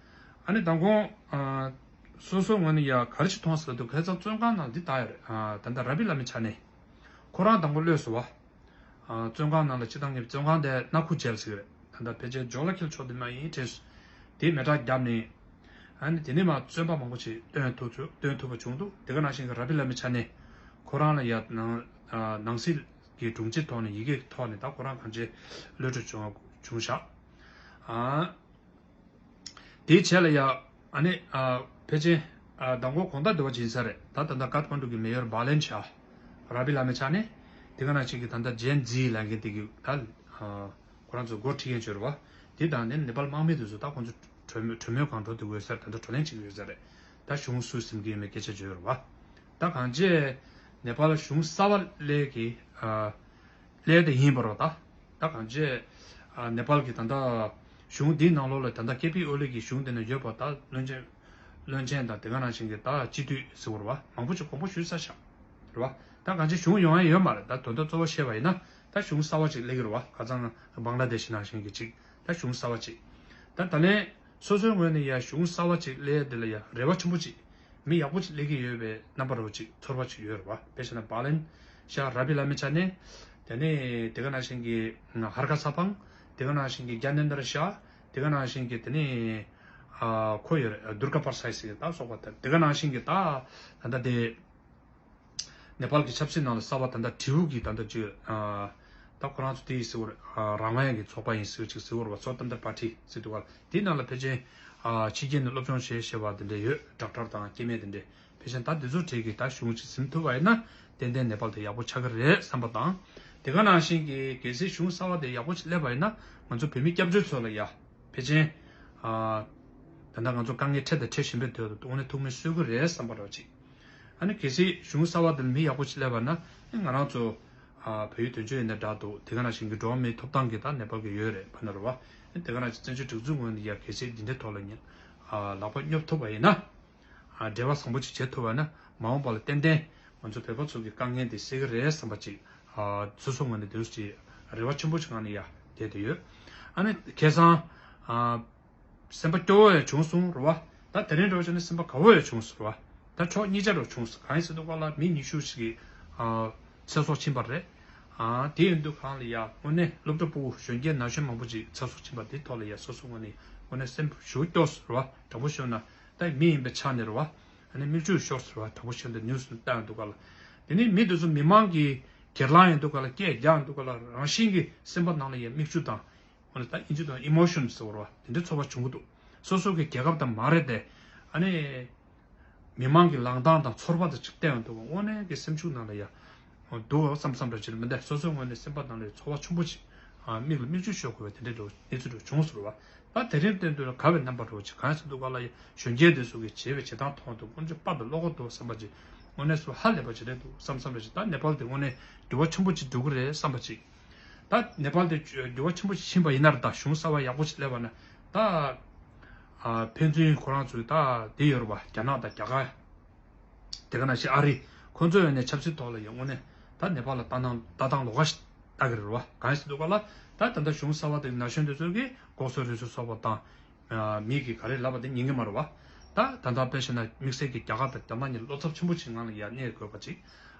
ཨ་ནི་མདང་དགོང་ཨ་སོ་སོའི་ངོས་ནས་ཡ་ག་རེ་ཞིག་མཐོང་སོང་ལབ་དུས་ཁ་སང་བཙོན་ཁང་ནང་འདི་ལྟ་ཡོད་རེད། ཨ་ད་ལྟ་ར་བི་བླ་མའི་ཆ་ནས་ཁོ་རང་དང་པོ་གློད་སོང་བ། ཨ་བཙོན་ཁང་ནང་ལ་སྤྱི་བཏང་གི་བཙོན་ཁང་དེ་ནག་ཁུ་ཇེལ་ཟེར་གི་རེད། ད་ལྟ་ཕལ་ཆེར་ཇོ་ལ་ཁེལ་ཕྱོགས་དེ་མ་ཡིན་དྲན་སོང་། དེ་མེ་སྲེག་བརྒྱབ་ནས། ཨ་ནི་དེ་ནས་མ་བཙོན་པ་མང་པོ་ཞིག་བཏོན་ཐུབ་ཚུལ་བཏོན་ཐུབ་པ་བྱུང་འདུག་དེ་ག་ནང་བཞིན་གྱི་ར་བི་བླ་མའི་ཆ་ནས་ཁོ་རང་ལ་ཡ་ནང་ཨ་ནང་སྲིད་ཀྱི་དྲུང་ཆེ་ཐོག་ནས་ཡི་གེ་ཐོག་ནས་ད་ཁོ་རང་གང་ཅི་གློད་གྲོལ་བྱུང་བྱུང་ཤག་ཨ། དེའི་རྗེས་ལ་ཡ། ཨ་ནི་ཨ་ཕལ་ཆེར་ཨ་མདང་དགོང་དགོང་དག་དེ་བ་ཇི་ཡིན་ས་རེད། ད་ད་ལྟ་ཀ་ཐ་མན་ཌུ་གི་མེ་ཡོར་བྷ་ལན་ཤ་ར་བི་བླ་མའི་ཆ་ནས་དེ་ག་ནང་བཞིན་གྱི་ད་ལྟ་ཇེན་ཛི་ལབ་མཁན་དེ་གི་ད་ཨ་ཁོ་རང་ཚོ་འགོ་ཁྲིད་མཁན་ཅིག་ཡོད་རེད་བ། དེ་དང་ནི་ནེ་པཱལ་དམག་མི་དེ་ཚོ་ད་ཁོང་ཚོ་གྲོས་མོལ་གྲོས་མོལ་གང་འགྲོ་དེ་དགོས་ས་རེད། ད་ལྟ་གྲོས་གླེང་བྱེད་ཀྱི་ཡོད་ས་རེད། ད་གཞུང་སུས་ཟིན་གྱི་ཡོད་མེད་སྐད་ཆ་བརྗོད་ཡོད་རེད་བ། ད་གང་ཅི་ནེ་པཱལ་གཞུང་གསར་བ་སླེབས་ཀྱི་ཨ་སླེབས་དེ་ཡིན་པ་རེད་བ། ད་ད་གང་ཅི་ཨ་ནེ་པཱལ་གྱི་ད་ལྟ་གཞུང་འདིའི་ནང་ལོགས་ལ་ད་ལྟ་ཀེ་པི་ཨོ་ལི་གི་གཞུང་དེ་ནང་ཡོད་པ་ད་བློན་ཆེན་བློན་ཆེན་དང་དེ་ག་ནང་བཞིན་གྱི་ད་སྤྱི་འཐུས་ཟེར་བ་རེད་བ། མང་པོ་ཅིག་དགོངས་པ་ཞུས་ཚར་ཤག་རེད་བ། ད་གང་ཅི་གཞུང་ཡོང་ཡ་ཡོད་མ་རེད། ད་དོན་དག་གཙོ་བོ་བཤད་པ་ཡིན་ན་ད་གཞུང་གསར་བ་ཅིག་སླེབས་ཀྱི་རེད་བ། ཁ་སང་བང་ལ་དེ་ཤི་ནང་བཞིན་གྱི་ཅིག་ད་གཞུང་གསར་བ་ཅིག་ད་ད་ལན་སོ་སོའི་ངོས་ནས་ཡ་གཞུང་གསར་བ་ཅིག་སླེབས་དེ་ལ་ཡ་རེ་བ་ཆེན་པོ་ཅིག་མི་ཡག་པོ་ཅིག་སླེབས་ཀྱི་ཡོད་པའི་རྣམ་པ་རོ་ཅིག་ཚོར་བ་ཅིག་ཡོད་རེད་བ། དཔེ་བྱས་ན་བྷ་ལན་ཤ་ར་བི་བླ་མའི་ཆ་ནས། དེ་ནས་དེ་ག་ནང་བཞིན་གྱི་ཧར་ཁ་ས་ཕང་། དེ་ག་ནང་བཞིན་གྱི་གྱ་ནན་དར་ཤ། དེ་ག་ནང་བཞིན་གྱི་དེ་ནས་ཨ་ཁོ་ཡོད་རེད། དུར་ག་པར་སའི་སི་ད་སོགས་པ་དེ་དེ་ག་ནང་བཞིན་གྱི་ད་ད་ལྟ་དེ། ནེ་པཱལ་གྱི་ཆབ་སྲིད་ནང་ལ་གསར་པ་ད་ལྟ་དྲིལ་བུ་གི་ད་ལྟ་ཅིག་ཨ་ད་ཁོ་རང་ཚོ་དེ་ཡི་ཟེར་བ་རེད། ཨ་རང་དབང་གི་ཚོགས་པ་ཡིན་ཟེར་ཅིག་ཟེར་བ་རེད་བ། སོ་ཏན་ཏར་པར་ཊི་ཟེར་འདུག་ག། དེའི་ནང་ལ་ཕལ་ཆེར་ཨ་ཕྱི་རྒྱལ་ནས་སློབ་སྦྱོང་བྱས་བྱས་པ་དེ་འདྲ་ཡོད། ཌོག་ཊར་དང་སྐྱེ་དམན་དེ་འདྲ། ཕལ་ཆེར་ད་དེ་ཚོ་གྲས་ཀྱིས་ད་གཞུང་ཅིག་ཟིན་ཐུབ་པ་ཡིན་ན་ཏན་ཏན་ནེ་པཱལ་དེ་ཡག་པོ་ཆགས་ཀྱི་རེད་བསམ་པ་དང་། དེ་ག་ནང་བཞིན་གྱི་གལ་སྲིད་གཞུང་གསར་པ་དེ་ཡག་པོ་ཅིག་སླེབས་པ་ཡིན་ན་ང་ཚོ་བོད་མི་སྐྱབས་བཅོལ་ཚོ་ལ་ཡ་ཕལ་ཆེར་ཨ་ད་ལྟ་ང་ཚོ་དཀའ་ངལ་འཕྲད་དང་འཕྲད་བཞིན་པའི་དུས་དུ་དངོས་གནས་ཐུགས་སྨོན་གསོས་ཀྱི་རེད་བསམ་པ་འདྲ་བ་ཅིག། ཨ་ནི་གལ་སྲིད་གཞུང་གསར་པ་དེ་ལ་མི་ཡག་པོ་ཅིག་སླེབས་པ་ན་ང་རང་ཚོ་ཨ་བལ་ཡུལ་དོན་གཅོད་ཡིན་ན་འདྲ་འདུག། དེ་ག་ནང་བཞིན་གྱི་འགྲོ་བ་མིའི་ཐོབ་ཐང་གི་ད་ནེ་པཱལ་གྱི་ཡོད་རེད་བ་ན་རེད་བ། དེ་ག་ནང་བཞིན་བཙན་བྱོལ་སྒྲིག་འཛུགས་ངོས་ནས་ཡ་གལ་སྲིད་འདི་འདྲའི་ཐོག་ལ་ཉན་ཨ་ལག་པ་སྙོབ་ཐུབ་པ་ཡིན་ན། ཨ་འབྲེལ་བ་བཟང་པོ་ཅིག་བྱེད་ཐུབ་པ་ན་མ་འོངས་པ་ལ་ཏན་ཏན་ང་ཚོ་བོད་པ་ཚོ་གི་དཀའ་ངལ་འདི་སེལ་གི་རེད་བསམ་པ་ཅིག། ཨ་སོ་སོ་ངོས་ནས་འདི་འདྲ་ཅིག་རེ་བ་ཆེན་པོ་ཅིག་ངང་ནས་ཡ་བསྡད་དེ་ཡོད། ཨ་ནི་ཁ་སང་ཨ་སེམས་པ་སྐྱོ་བོ་ཡང་བྱུང་སོང་རེད་བ། ད་དེ་རིང་འདྲ་བོ་བྱས་ན་སེམས་པ་དགའ་བོ་ཡང་བྱུང་སོང་རེད་བ། ད་ཕྱོགས་གཉིས་ཆ་འདྲ་བོ་བྱུང་སོང་། གང་ཡིན་ཟེར་དུས་སྒང་ལ་མི་ཉི་ཤུ་ཞིག་གི་ཨ་ཚེ་སྲོག་ཕྱིན་པ་རེད། ཨ་དེ་ཡིན་དུས་སྒང་ལ་ཡ་དངོས་གནས་སློབ་གྲྭ་ཕྲུ་གུ་གཞོན་སྐྱེས་ན་གཞོན་མང་པོ་ཅིག་ཚེ་སྲོག་ཕྱིན་པ་དེ་ཐོག་ལ་ཡ་སོ་སོ་ངོས་ནས་དངོས་གནས་སེམས་ཞེ་པོ་སྐྱོ་སོང་རེད་བ། དྲང་པོ་ཤོད་ན་ད་མི་ཡིན་པའི་ཆ་ནས་རེད་བ། ཨ་ནི་མིག་ཆུ་ཤོར་སོང་རེད་བ། དྲང་པོ་ཤོད་ན་ནིའུ་སི་ལྟ་ཡོང་དུས་སྒང་ལ། དེ་ནས་མི་དེ་ཚོ་མི་མང་གི་སྒེར་ལངས་ཡོང་དུས་སྒང་ལ་སྐད་རྒྱག་ཡོང་དུས་སྒང་ལ་རང་བཞིན་གྱིས་སེམས་པ་ནང་ལ་ཡ་མིག་ཆུ་དང་། འོ་ན་ད་ཨིན་ཇི་དང་ཨི་མོ་ཤོན་ཟེར་བ་རེད་བ། དེ་འདྲའི་ཚོར་བ་བྱུང་གི་འདུག། སོ་སོ་གི་རྒྱལ་ཁབ་དང་མ་རེད་དེ། ཨ་ནི། མི་མང་གི་ལངས་སྟངས་དང་ཚོར་བ་དང་ཅིག་བལྟས་ཡོང་དུས་དངོས་གནས་ཀྱི་སེམས་ཤུགས་ནང་ལ་ཡ། འདུག་བསམ་བསམ་འདྲ་ཅིག་མི་འདུག། སོ་སོའི་ངོས་ནས་སེམས་པ་ནང་ལ་ཚོར་བ་ཆེན་པོ་ཅིག། ཨ་མིག་ལ་མིག་ཆུ་ཤོར་དགོས་པའི་དེ་འདྲའི་འདྲ་བོ་གནས་ཚུལ་འདྲ་བོ་བྱུང་སོང་རེད་བ། ད་དེ་རིང་བསྟན་དུས་ལ་དགའ་བའི་རྣམ་པ་འདྲ་བོ་ཅིག། གང་ཡིན་ཟེར་དུས་སྒང་ལ་ཡ་གཞོན་སྐྱེས་དེ་ཚོ་གི་བྱེད་པའི་བྱེད་སྟངས་མཐོང་དུས་དཀོན་མཆོག་དཔའ་དང་བློ་ཁོག་འདུག་བསམ་པ་ཅིག། དངོས་གནས་སུ་ཧ་ལས་པ་ཅིག་རེད་འདུག་བསམ་བསམ་འདྲ་ཅིག། ད་ནེ་པཱལ་དེ་དངོས་གནས་འགྱུར་བ་ཆེན་པོ་ཅིག་འགྲོ་གི་རེད་བསམ་པ་ཅིག། ད་ནེ་པཱལ་དེ་འགྱུར་བ་ཆེན་པོ་ཞིག་ཕྱིན་པ་ཡིན་ན་ར། ད་གཞུང་གསར་པ་ཡག་པོ་ཞིག་སླེབས་པ་ན་ད། ཨ་ཕན་ཚུན་ཁོ་རང་ཚོའི་ད་དེ་ཡོད་རེད་བ། རྒྱ་ནག་དང་རྒྱ་གར། དེ་ག་ནང་བཞིན་ཨ་རི། ཁོ་ཚོའི་ངོས་ནས་ཆབ་སྲིད་ཐོག་ལ་ཡང་དངོས་གནས་ད་ནེ་པཱལ་ལ་ལྟ་སྟངས་ལྟ་སྟངས་ལོགས་ཀ་ཞིག་ལྟ་གི་རེད་བ། གང་ཡིན་ཟེར་དུས་སྒང་ལ་ད་ད་ལྟ་གཞུང་གསར་པ་དེ་ན་གཞོན་དེ་ཚོ་གིས་ལྐོག་ཟ་རུལ་སུངས་སོགས་པ་དང་། མི་གིས་ག་རེ་ལབ་པ་དེ་ཉན་གི་མ་རེད་བ། ད་ད་ལྟ་དཔེ་བཞག་ན་དམིགས་བསལ་གྱི་རྒྱ་གར་དང་རྒྱ་ནག་གཉིས་ལ་བློ་འཚབ་ཆེན་པོ་ཅིག་ངང་ལ་ཡར་གནས་དགོས་པ་ཅིག་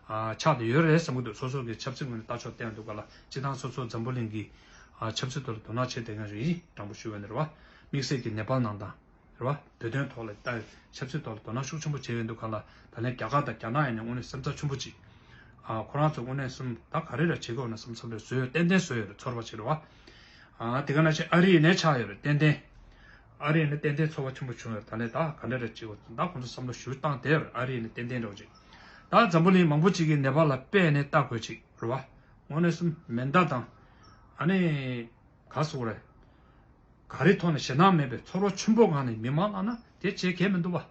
ཨ་ཆགས་བསྡད་ཡོད་རེད་བསམ་གྱི་འདུག། སོ་སོ་གི་ཆབ་སྲིད་ངོས་ནས་ལྟ་ཕྱོགས་བསྟན་འདུག་ག་ལ། སྤྱིར་བཏང་སོ་སོ་འཛམ་བུ་གླིང་གི་ཨ་ཆབ་སྲིད་ཐོག་ལ་དོ་སྣང་བྱེད་བསྡད་མཁན་ཞིག་ཡིན། དྲང་པོ་ཞུ་བ་ཡིན་ན་རེད་བ། དམིགས་བསལ་གྱི་ནེ་པཱལ་ནང་དང་། རེད་བ། བོད་དོན་ཐོག་ལ་ད་ཆབ་སྲིད་ཐོག་ལ་དོ་སྣང་ཤུགས་ཆེན་པོ་བྱས་ཡོད་འདུག་ག་ལ། ད་ལན་རྒྱ་གར་དང་རྒྱ་ནག་ཡིན་ན་དངོས་གནས་སེམས་འཚབ་ཆེན་པོ་ཅིག། ཨ་ཁོ་རང་ཚོ་དངོས་གནས་སེམས་ད་ག་རེ་ར་བྱེད་དགོས་ན་བསམ་བསམ་རེ་བཟོས་ཡོད། ཏན་ཏན་བཟོས་ཡོད་རེད། ཚོར་བ་ཅིག་རེད་བ། ཨ་དེ་ག་ནང་བཞིན་ཨ་རི་ཡིན་ནའི་ཆགས་ཡོད་རེད། ཏན་ཏན་ཨ་རི་ཡིན་ན་ཏན་ཏན་ཚོར་བ་ཆེན་པོ་བྱུང་ཡོད་རེད། ད་ལན་ད་ག་འདྲ་རེ་བྱེད་དགོས་ད་ཁོང་ཚོ་བསམ་བློ་ཞུ་སྟངས་དེ་ཡོད་རེད། ཨ་རི་ཡིན་ན་ཏན་ཏན་འདྲ་བོ་ཅིག། ད་འཛམ་བུ་གླིང་མང་པོ་ཅིག་གིས་ནེ་པཱལ་ལ་དཔེ་ནས་ལྟ་དགོས་ཅིག་རེད་བ། དངོས་གནས་སེམས་མེ་མདའ་དང་། ཨ་ནི། ག་སོགས་རེད། ག་རེ་ཐོག་ནས་ཞེད་སྣང་མེད་པའི་ཚོར་བ་ཆེན་པོ་ངང་ནས་མི་མང་ལངས་ན་དེ་བྱེད་གལ་མི་འདུག་བ།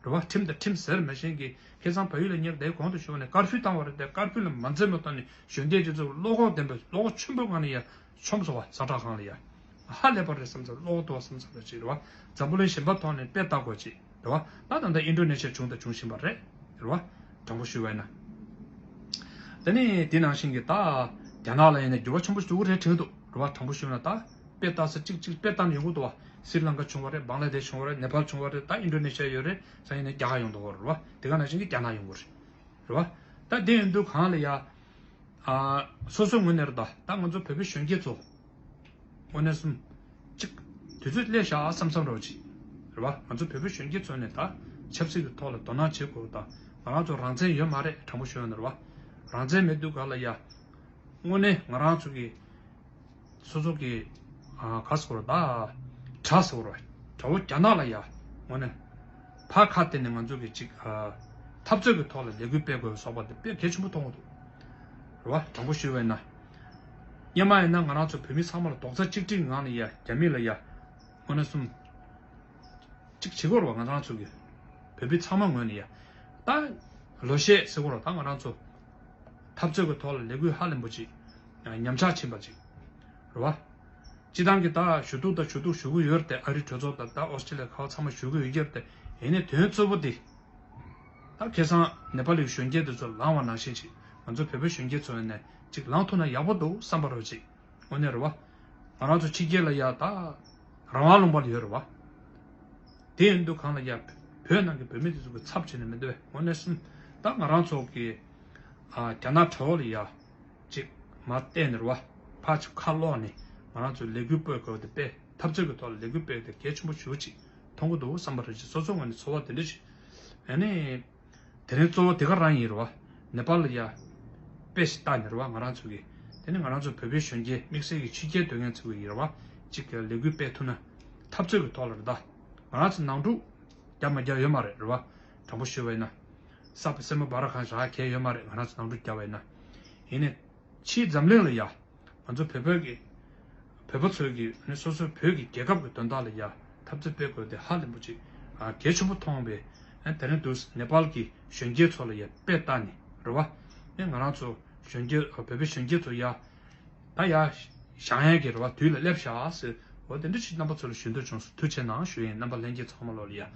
རེད་བ། ཁྲིམས་དང་ཁྲིམས་ཟེར་མི་ཤེས་མཁན་ཁ་སང་བལ་ཡུལ་ལ་ཉེར་བསྡད་གོང་དུ་ཞུགས་ནས་ཀར་ཕིའུ་བཏང་བ་རེད་དེ། ཀར་ཕིའུ་ལ་མ་འཛེམས་པ་བཏང་ནས་གཞོན་སྐྱེས་དེ་ཚོ་བློ་ཁོག་ལྡན་པའི་བློ་ཁོག་ཆེན་པོའི་ངང་ནས་ཡར་མཆོངས་སོང་བ། ཟ་ཁྲག་ཁང་ལ་ཡར། ཧ་ལས་པ་རེད་བསམ་ཚར། བློ་ཁོག་འདུག་བ་བསམ་ཚར་བ་ཅིག་རེད་བ། འཛམ་བུ་གླིང་གཞན་པ་ཐོག་ནས་དཔེ་ལྟ་དགོས་ཅིག་རེད་བ། ད་ད་ལྟ་ཨིན་ཌོ་ནེ་ཤི་ཡ་བྱུང་དང་འབྱུང་བཞིན་པ་རེད། རེད་བ། དྲང་པོ་ཞུ་བ་ཡིན་ན། དེ་ནས་དེ་ནང་བཞིན་གྱི་ད་རྒྱ་ནག་ལ་ཡིན་ན་འགྱུར་བ་ཆེན་པོ་ཞིག་འགྲོ་གི་རེད་དྲན་གྱི་འདུག། རེད་བ། དྲང་པོ་ཞུ་ན་ད་དཔེ་ལྟ་ས་གཅིག་གཅིག་དཔེ་ལྟ་ནས་ཡོང་གི་འདུག་བ། སི་རི་ལང་ཀ་བྱུང་བ་རེད། བང་ལ་དེ་ཤི་བྱུང་བ་རེད། ནེ་པཱལ་བྱུང་བ་རེད། ད་ཨིན་ཌོ་ནེ་ཤི་ཡ་ཡོད་རེད། ས་ཡིན་ན་རྒྱ་གར་ཡོང་དགོས་རེད་བ། དེ་ག་ནང་བཞིན་གྱི་རྒྱ་ནག་ཡོང་གི་རེད། རེད་བ། ད་དེ་ཡིན་དུས་གང་ལ་ཡ། ཨ། སོ་སོའི་ངོས་ནས་རེད། ད་ད་ང་ཚོ་བོད་པའི་གཞོན་སྐྱེས་ཚོ། དངོས་གནས་སེམས། གཅིག། དུས་ཚོད་སླེབས་ཤག་བསམ་བསམ་རོགས་གྱིས། རེད་བ། ང་ཚོ་བོད་པའི་གཞོན་སྐྱེས་ཚོ་ནས་ད་ཆབ་སྲིད་ཀྱི་ཐོག་ལ་དོ་སྣང་བྱེད་དགོས་ད། ང་རང་ཚོ་རང་བཙན་ཡོད་མ་རེད། དྲང་པོ་ཞུ་ཡོད་ན་རེད་བ། རང་བཙན་མེད་དུས་ག་ལ་ཡ། དངོས་གནས་ང་རང་ཚོ་གི། སོ་སོ་གི། ཨ། ག་ཟེར་བ་རེད་ད། དགྲ་ཟེར་བ་རེད། དགྲ་བོ་རྒྱ་ནག་ལ་ཡ། དངོས་གནས། ཕར་ཁ་གཏད་ནས་ང་ཚོ་གི་ཅིག། ཨ། འཐབ་རྩོད་ཀྱི་ཐོག་ལ་ལས་འགུལ་སྤེལ་དགོས་སོགས་པ་དེ་དཔེ་གལ་ཆེན་པོ་མཐོང་གི་འདུག། རེད་བ། དྲང་པོ་ཞུས་པ་ཡིན་ན། སྔོན་མ་ཡིན་ན་ང་རང་ཚོ་བོད་མི་ཚང་མ་ལ་རྡོག་རྩ་གཅིག་སྒྲིལ་ངང་ནས་ཡ་རྒྱ་མི་ལ་ཡ། དངོས་གནས་སེམས། གཅིག་བྱེད་དགོས་རེད་བ། ང་རང་ཚོ་གི། བོད་མི་ཚང་མ་ངོས་ནས་ཡ། ད། ལོ་ཤས་ཟེར་དགོས་རེད་ད། ང་རང་ཚོ། འཐབ་རྩོད་ཀྱི་ཐོག་ལ་ལས་འགུལ་ཧ་ལས་པོ་ཅིག། ཉམས་ཆག་ཕྱིན་པ་ཅིག། རེད་བ། སྤྱི་བཏང་གི་ད་ཞུ་གཏུག་ད་ཞུ་གཏུག་ཞུ་གི་ཡོད་རེད་དེ། ཨ་རིའི་གྲོས་ཚོགས་དང་ད་ཨོ་སི་ཀྲི་ལི་ཡ་ག་བ་ཚང་མ་ཞུ་གི་ཡོད་ཀྱི་རེད་དེ། ཡིན་ནའི་དོན་གཙོ་བོ་དེ། ད་ཁ་སང་ནེ་པ་ལི་གི་གཞོན་སྐྱེས་དེ་ཚོ་ལངས་པ་ནང་བཞིན་ཅིག། ང་ཚོ་བོད་པའི་གཞོན་སྐྱེས་ཚོ་ཡིན་ནའི་ཅིག་ལངས་ཐུབ་ན་ཡག་པོ་འདུག་བསམ་པ་རེད་ཅིག། དངོས་གནས་རེད་བ། ང་རང་ཚོ་ཕྱི་རྒྱལ་ལ་ཡ་ད་རང་དབང་ལུང་པ་ལ་ཡོད་རེད་བ། དེ་ཡིན་དུས་གང་ལ་ཡ། བོད་ནང་གི་བོད་མི་དེ་ཚོ་གི་ཚབ་བྱས་ནས་མི་འདུག་བས། དངོས་གནས་སེམས། ད་ང་རང་ཚོ་གི། ཨ། རྒྱ་ནག་དྲ་བ་ལ་ཡ། ཅིག་མར་བལྟས་ནས་རེད་བ། ཕར་ཅིག་ཁ་ལོག་ནས་ང་རང་ཚོ་ལས་འགུལ་སྤེལ་དགོས་དེ་དཔེ། འཐབ་རྩོད་ཀྱི་ཐོག་ལ་ལས་འགུལ་སྤེལ་དེ་གལ་ཆེན་པོ་ཞེ་པོ་ཅིག་མཐོང་གི་འདུག་བསམ་པ་རེད་ཅིག། སོ་སོ་ངོས་ནས་ཚོར་བ་དེ་འདྲ་ཞིག། ཨ་ནི། དེ་རིང་གཙོ་བོ་དེ་ག་རང་ཡིན་རེད་བ། ནེ་པཱལ་ལ་ཡ་དཔེ་ཞིག་བལྟས་ནས་རེད་བ། ང་རང་ཚོ་གི་དེ་ནི་ང་རང་ཚོ་བོད་པའི་གཞོན་སྐྱེས་དམིགས་བསལ་གྱི་ཕྱི་རྒྱལ་སྡོད་མཁན་ཚོ་གི་རེད་བ། གཅིག་གི་ལས་འགུལ་སྤེལ་ཐུབ་ན་འཐབ་རྩོད་ཀྱི་ཐོག་ལ་རེད་ད། ང་རང་ཚོ་ནང་འཁྲུག་རྒྱབ་མ་རྒྱབ་ཡོད་མ་རེད་རེད་བ། དྲང་པོ་ཞུས་པ་ཡིན་ན། ས་སེར་མོ་སྦ་ར་ཁང་བཞག་གལ་ཡོད་མ་རེད། ང་རང་ཚོ་ནང་འཁྲུག་རྒྱབ་པ་ཡིན་ན། ཡིན་ནའི་ཕྱིའི་འཛམ་གླིང་ལ་ཡ། ང་ཚོ་བོད་པ་གི་བོད་པ་ཚོས་ཀྱི་ནི་སོ་སོའི་བོད་ཀྱི་རྒྱལ་ཁབ་ཀྱི་དོན་དག་ལ་ཡ་འཐབ་རྩོད་སྤེལ་དགོས་དེ་ཧ་ལས་པོ་ཅིག་ཨ་གལ་ཆེན་པོ་མཐོང་བས། ཨ་དེ་རིང་འདུག་ནེ་པཱལ་གྱི་གཞོན་སྐྱེས་ཚོ་ལ་ཡ་དཔེ་བལྟས་ནས་རེད་བ། ཨེ་ང་རང་ཚོ་གཞོན་སྐྱེས་ཨ་བོད་པའི་གཞོན་སྐྱེས་ཚོ་ཡ་ད་ཡ་བཞེངས་ཡས་ཀྱི་རེད་བ། དུས་ལ་སླེབས་ཤག་ཟེར་འོ་དེ་འདྲ་ཞིག་རྣམ་པ་ཚོ་ལ་ཞུ་འདོད་བྱུང་སོང་། ཐུགས་རྗེ་གནང་ཞུ་ཡིན། རྣམ་པ་ལྷན་རྒྱས་ཚང་མ་ལོ་ལ་ཡ།